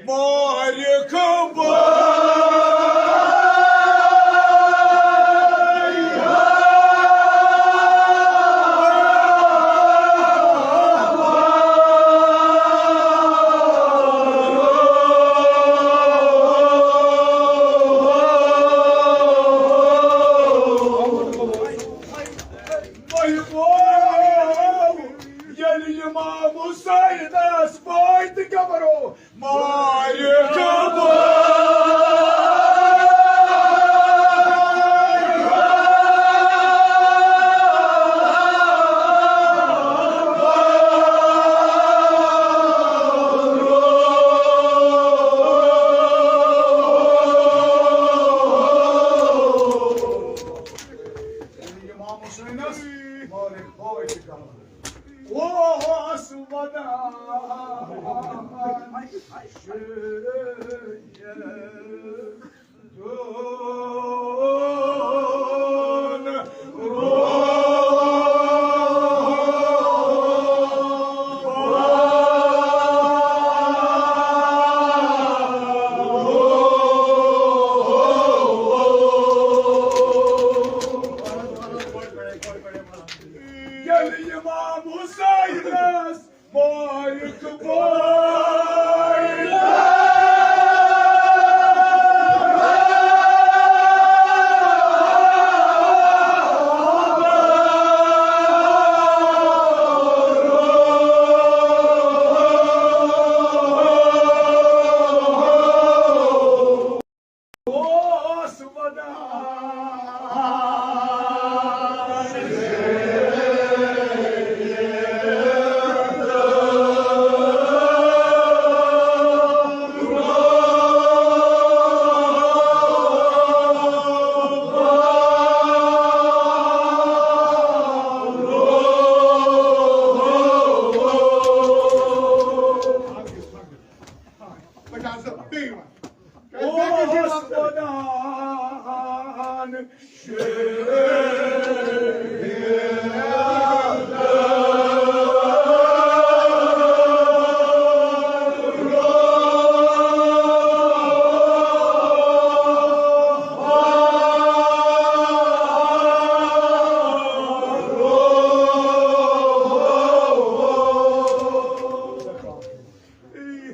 مارک بوے۔ ییٚلہِ امام حسینس بٲے تہِ گبرو مارک بوے۔ امام حسینس مارک بوے تہِ گبرو۔ اوس ودان شُریٚن دۄن۔ ییٚلہِ امام حسینس مارک بوے۔ اوس ودان۔ اوس ودان۔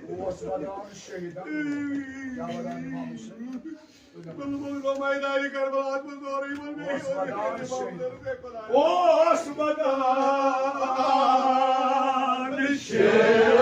اوس ودان شہیدن۔ کیٛاہ ودان امام حسین؟ بلبل گوٚو میدانِ کربلاہس منٛز دورٕ یِمن بیٚیہِ اوس ودان شہید۔ اوس ودان شہید۔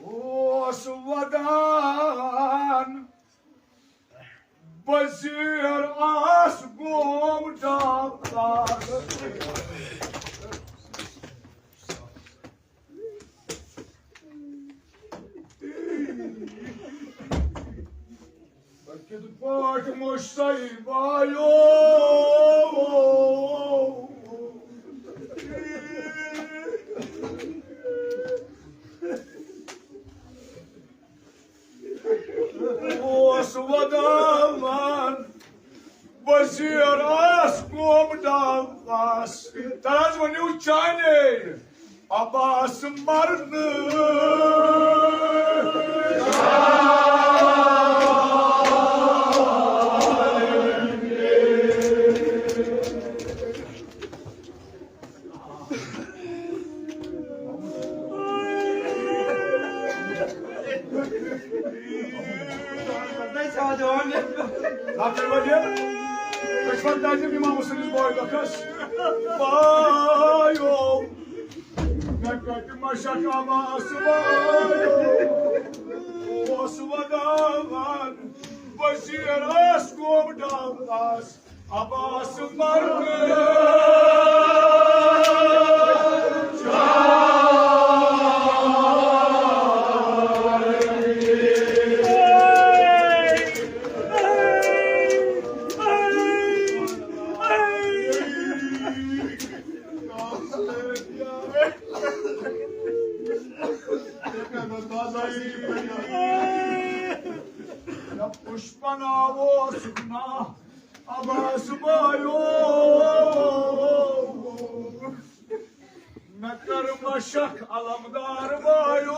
اوس ودان۔ شیر آس گوم ڈاکار۔ کِتھ پٲٹھۍ مُشتَے وایو۔ اوس وداوان وزیر آس قوم ڈاواس۔ تَلہٕ حظ ؤنِو چانے عباس مرنہٕ۔ لۄکٹٮ۪ن بٲژن، أسۍ چھِ وۄنۍ تعزیب امام حسینس بٲے دۄکھس۔ بایو، مےٚ کتہِ مشک عباس بایو۔ اوس وداوان وزیر آس قوم ڈاواس۔ عباس مرنہٕ۔ پُشپنا اوسُکھ نا عباس بایو۔ مےٚ کٔر مشق علمدار بایو۔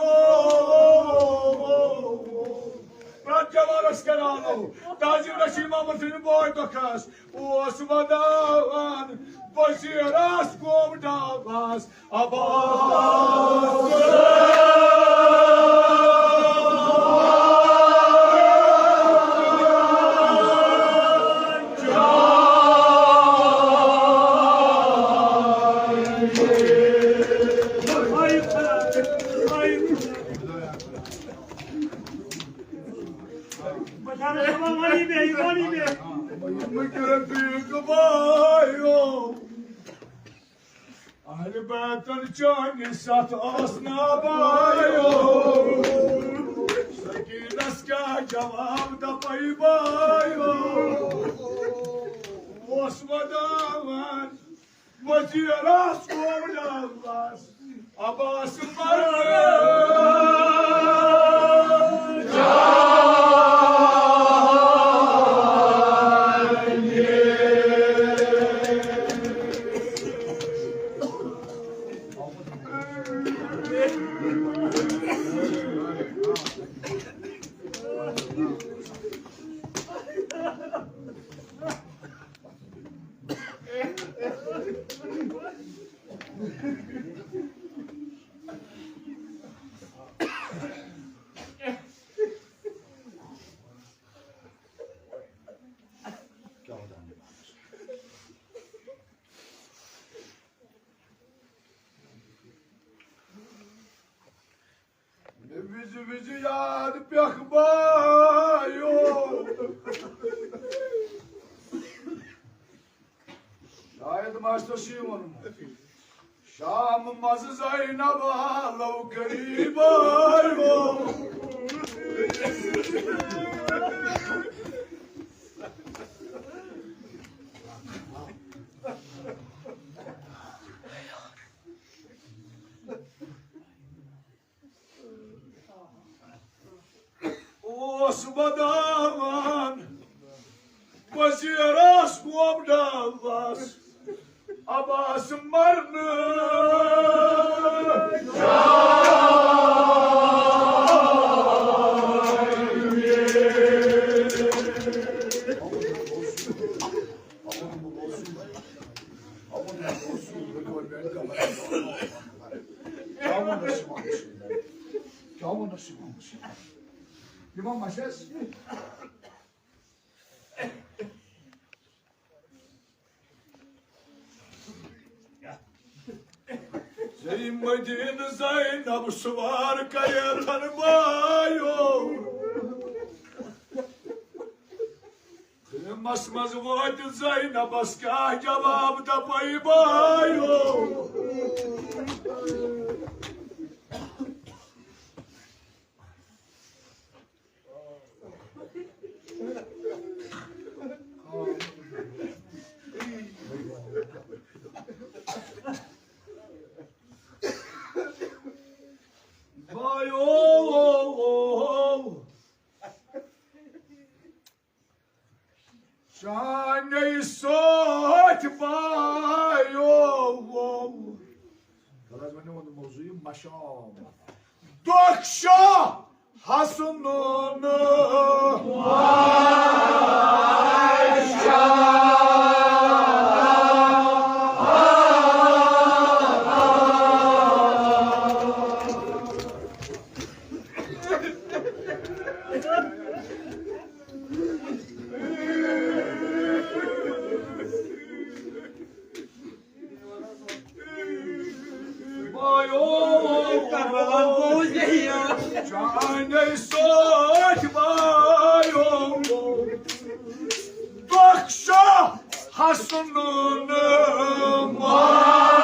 پرٛٮ۪تھ جوانس کران تعظیم رشید محمد سٕنٛدِ بٲے دۄکھس۔ اوس وداوان وزیر آس قوم ڈاواس عباس۔ اہل بیتن چٲنِس ستھ آسنا بایو۔ سکینس کیٛاہ جواب دپے بایو۔ اوس وداوان وزیر آس قوم ڈاواس عباس مرنہٕ۔ مےٚ وِزِ وِزِ یاد پٮ۪کھ بایو۔ شاید ما آسہِ تۄہہِ سُہ ووٚنمُت۔ شام منٛز زینب آلو غریب آیو۔ اوس وداوان وزیر آس قوم ڈاواس عباس مرنہٕ۔ کیٛاہ وَنَس یِوان چھِ؟ کیٛاہ وَنَس یِوان چھِ؟ یِمَن ما چھِ اَسہِ؟ زَے مدیٖنہٕ زینب سوار کَرِ تھن بایو۔ بس منٛز وٲتِتھ زینبس کیٛاہ جواب دپے بایو؟ بایو، چانے سۭتۍ بایو۔ خۄدایَس وَنیو ووٚنمُت موضوع یہِ مشام۔ دۄکھ شاہ حسنُن۔ چانے سۭتۍ بایو، دۄکھ شاہ حسنُن ماشا۔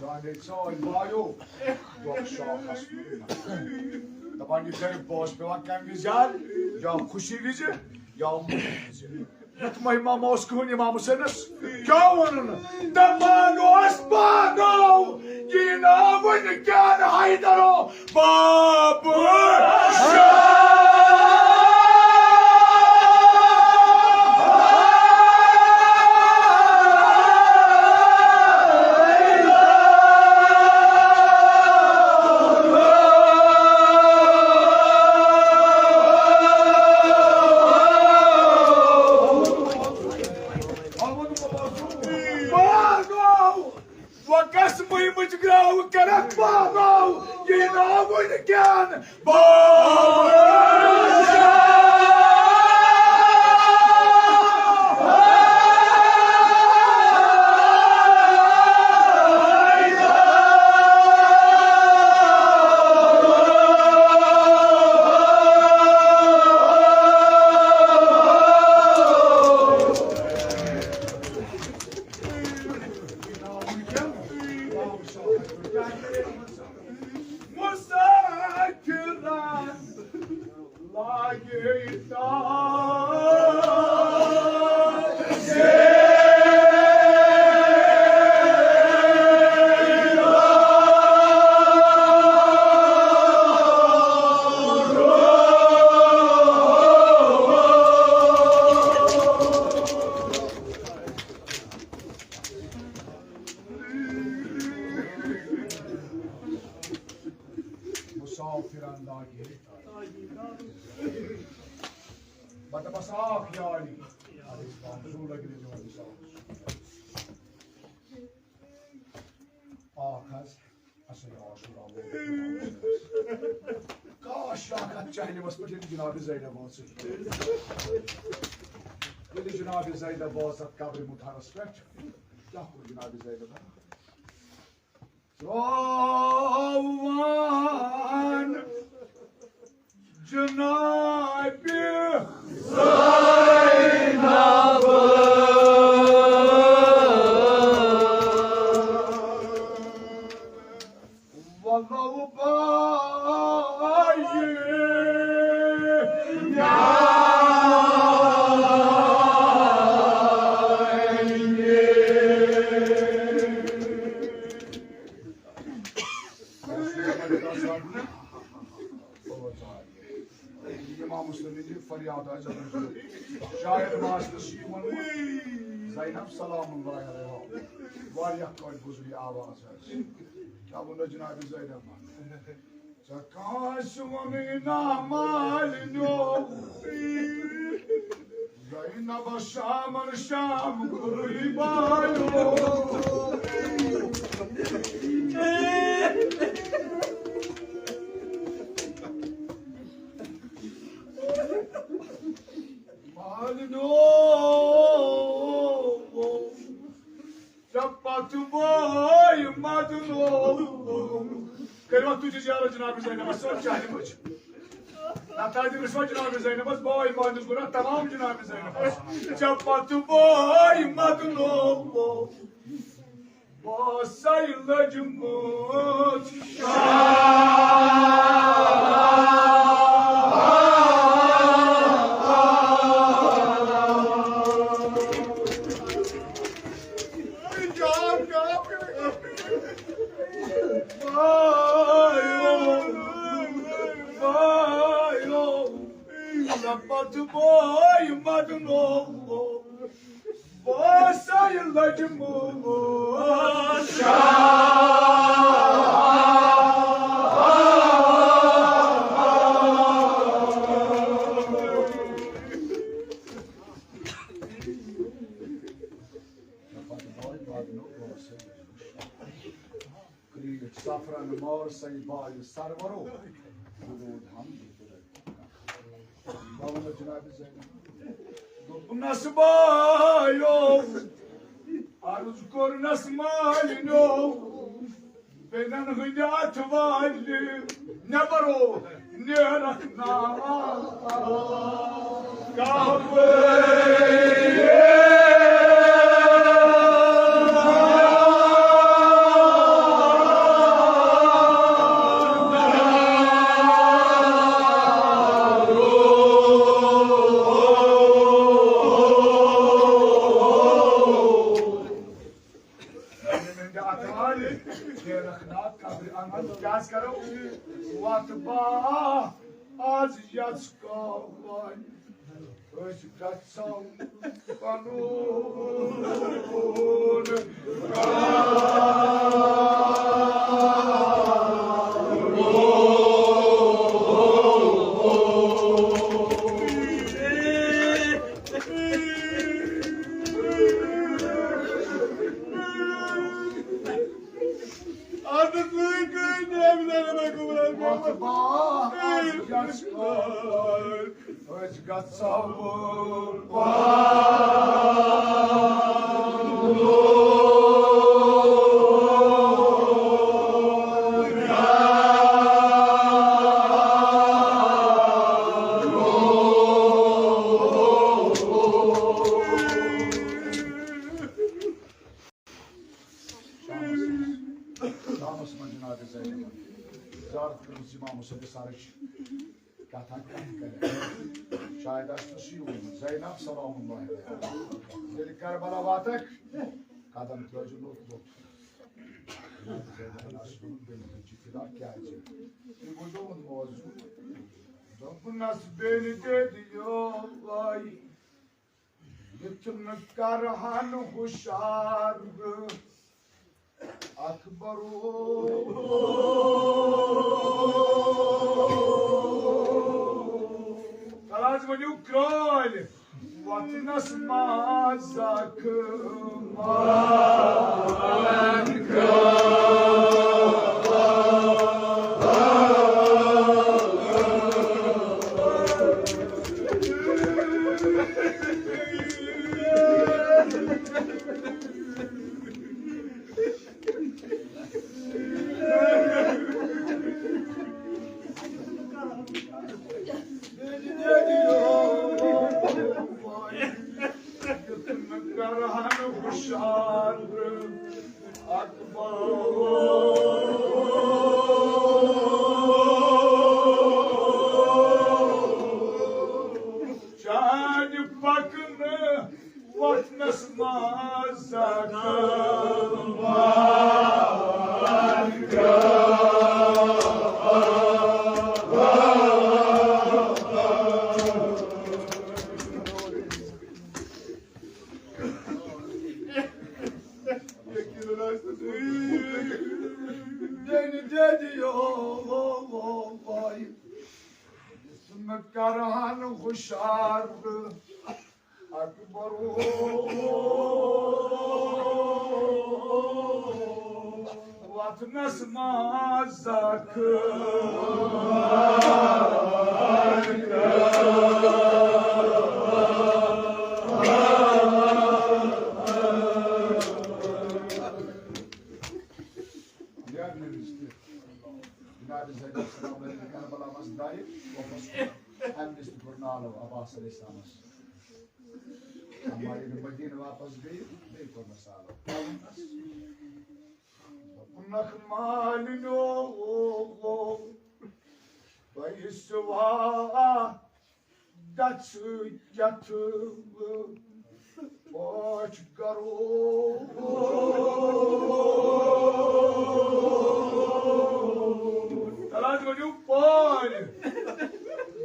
جانے سٲنۍ بایو، دۄکھ شاہ حسنُن۔ دَپان یہِ گرِ بوس پٮ۪وان کَمہِ وِزِ یاد؟ یا خوشی وِزِ، یا مُشکِل وِزِ۔ یُتھ مہمام اوس کٕہٕنۍ اِمام حُسینَس کیٛاہ وَنُن؟ دَپان اوس پانو، یہِ ناو وٕنہِ کیٛاہ حیدرو بابہٕ شاہ۔ وۄنۍ کس مُہمٕچ گراو کرکھ پانو، یہِ ناو وٕنہِ کیٛاہ؟ مسافرن لاگے تاج۔ مسافرن لاگے۔ بہٕ دَپَس اَکھ یاری۔ زوٗ لَگہِ نہٕ میون مثال۔ اَکھ حظ، اَصٕل عاشوٗرا ووت۔ کاش، اَکھ اَتھ جہلِمَس پٮ۪ٹھ ییٚلہِ جناب زینب وٲژٕے۔ ییٚلہِ جناب زینب وٲژ اَتھ قبرِ مُطہرَس پٮ۪ٹھ، کیٛاہ کوٚر جناب زینبَن؟ ترٛاوان جناب زینب ولو بایہِ میانہِ۔ امام مسلم یہِ فریاد آسہِ۔ شاید ماسٹر چھُ یہِ وَنان، زینب سلام اللہ علیہا، واریاہ کٲلۍ بوٗز مےٚ یہِ آواز حظ۔ کیٛاہ ووٚن جناب زینب؟ ژےٚ کٲنٛسہِ ووٚنُے نا مالِنیو؟ زینب شامن شام گُرُے بایو۔ مالِنیو۔ ژےٚ پتہٕ بٲے مدنو۔ کٔرِو اَتھ تُجہِ زیارت جناب زینبس سۭتۍ چاہہِ مٔنٛزۍ۔ نتہٕ حظ دِمس وۄنۍ جناب زینبس بٲے مدنس گوٚو تمام جناب زینبس۔ ژےٚ پتہٕ بٲے مدنو۔ باسے لٔجمٕژ شاہ۔ پتہٕ بٲے مدنو۔ باسے لٔجمٕژ شاہ۔ کرٛیٖٹھ صفرن مٲر سَے بالہِ سرورو۔ درود حمد خدا۔ بابا جناب زینب۔ دوٚپنس بالو، عرض کوٚرنس مالنیو، بیٚنٮ۪ن ہٕنٛدِ اَتھٕ والہِ نٮ۪برو۔ نیرکھ ناو کعبہٕ۔ ییٚلہِ مےٚ اَتھ والہِ، نیرکھ ناو قبرِ اَنٛدر، کیٛاہ حظ کَرو؟ وَتھ با آز یَژھ کالہِ، أسۍ گژھو پَنُن۔ أسۍ گژھو پَنُن۔ شامس، شامس منٛز جناب زینب زیارت کٔرمٕژ امام حسین سرٕچ۔ کتھا کتھ کرِ۔ شاید آسہِ نہٕ سُے ووٚنمُت، زینب سلام اللہ علیہا۔ ییٚلہِ کربلا واتکھ، قدم ترٲوزِ لوٚت لوٚت۔ زینبن آسہِ ووٚنمُت، بیٚنہِ ہُنٛد چھِ فِدا کیٛازِ؟ یہِ گوٚو تُہُنٛد موضوع۔ دوٚپنس بیٚنہِ دے دِیو وَے۔ یُتھ نہٕ کرہن ہُشار اکبرو۔ تَلہٕ حظ ؤنِو کرٛٲلۍ وطنس منٛز اکھ چانہِ پکنہٕ وطنس منٛز زخم۔ ییٚلہِ دٮ۪دِ یو وَے، یُتھ نہٕ کرہن ہُشار اکبرو۔ وطنس منٛز زخم۔ السلام علیکم کربلا منٛز درٛایہِ واپس کُن۔ اَمہِ وِزِ تہِ کوٚر نالو عباس علیہ السلامس۔ اما ییٚلہِ مدیٖنہٕ واپس گٔیہِ، بیٚیہِ کوٚر نہٕ سالو۔ دوٚپُنکھ، مالِنیو، تۄہہِ سِوا دَژھٕ یَتھ پٲٹھۍ گَرو۔ تَلہٕ حظ ؤنِو پٲرۍ،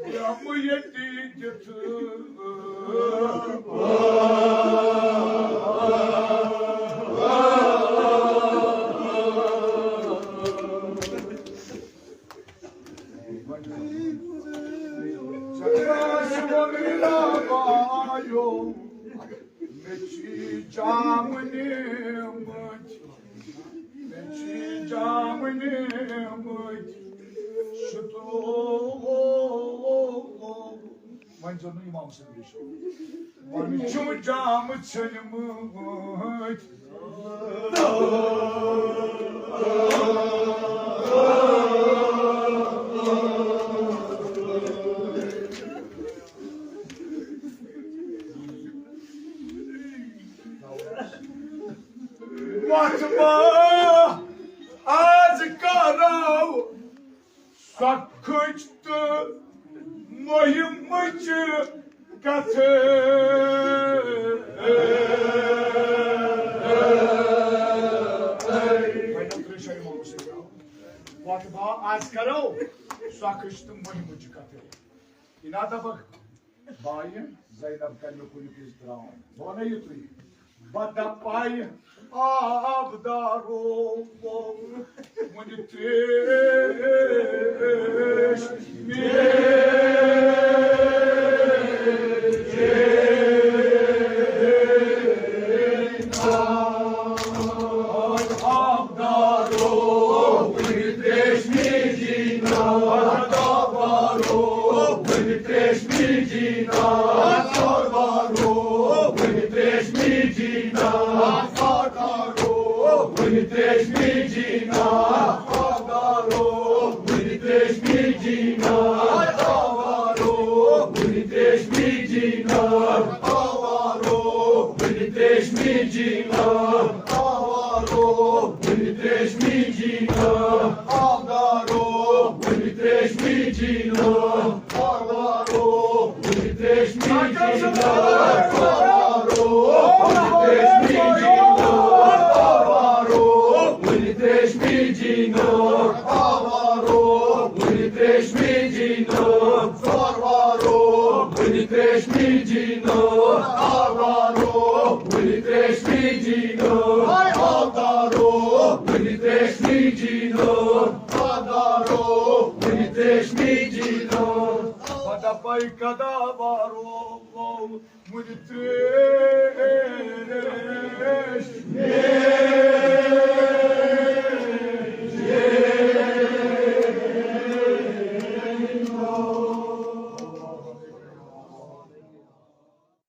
بیٚہمہٕ ییٚتی دِتھ۔ مےٚ چھِ جامہٕ نِمٕتۍ، مےٚ چھِ جامہٕ نِمٕتۍ، شُترو۔ وۄنۍ زن نہٕ امام سٕنٛدۍ وٕچھو۔ وۄنۍ چھِم جامہٕ ژھٔنمٕتۍ۔ وۄتھ ما آز کرو سۄ کھٔج تہٕ مۄہِمٕچ کتھٕ۔ وۄتھ با آز کرو سۄ کھٔج تہٕ مۄہِمٕچ کتھٕ۔ یہِ نا دپکھ بایہِ زینب کرِ مےٚ کُنہِ وِزِ ترٛاوُن۔ بہٕ وَنَے یُتُے۔ بہٕ دَپَے آبدارو، وُنہِ ترٛیش مےٚ۔ آبدارو، وُنہِ ترٛیش مےٚ جینا۔ آبدارو، وُنہِ ترٛیش مےٚ جینا۔ آبدارو، وُنہِ ترٛیش مےٚ جینا۔ آبدارو، وُنہِ ترٛیش مےٚ جینا۔ آبدارو، وُنہِ ترٛیش مےٚ جینا۔ آبدارو، وُنہِ ترٛیش مےٚ جینا۔ آبدارو، وُنہِ ترٛیش مےٚ جینا۔ آبدارو، وُنہِ ترٛیش مےٚ جینا۔ آبدارو، وُنہِ ترٛیش مےٚ جینا۔ آبدارو، وُنہِ ترٛیش مےٚ جینا۔ آبدارو، وُنہِ ترٛیش مےٚ جینا۔ آبدارو، وُنہِ ترٛیش مےٚ جینا۔ آبدارو، وُنہِ ترٛیش مےٚ جینا۔ سروارو، وُنہِ ترٛیش مےٚ جینا۔ آوارو، وُنہِ ترٛیش مےٚ جینا۔ آوارو، وُنہِ ترٛیش مےٚ جینا۔ آوارو، وُنہِ ترٛیش مےٚ جینا۔ پتہ پاے کدا وارو، وُنہِ ترٛیش مےٚ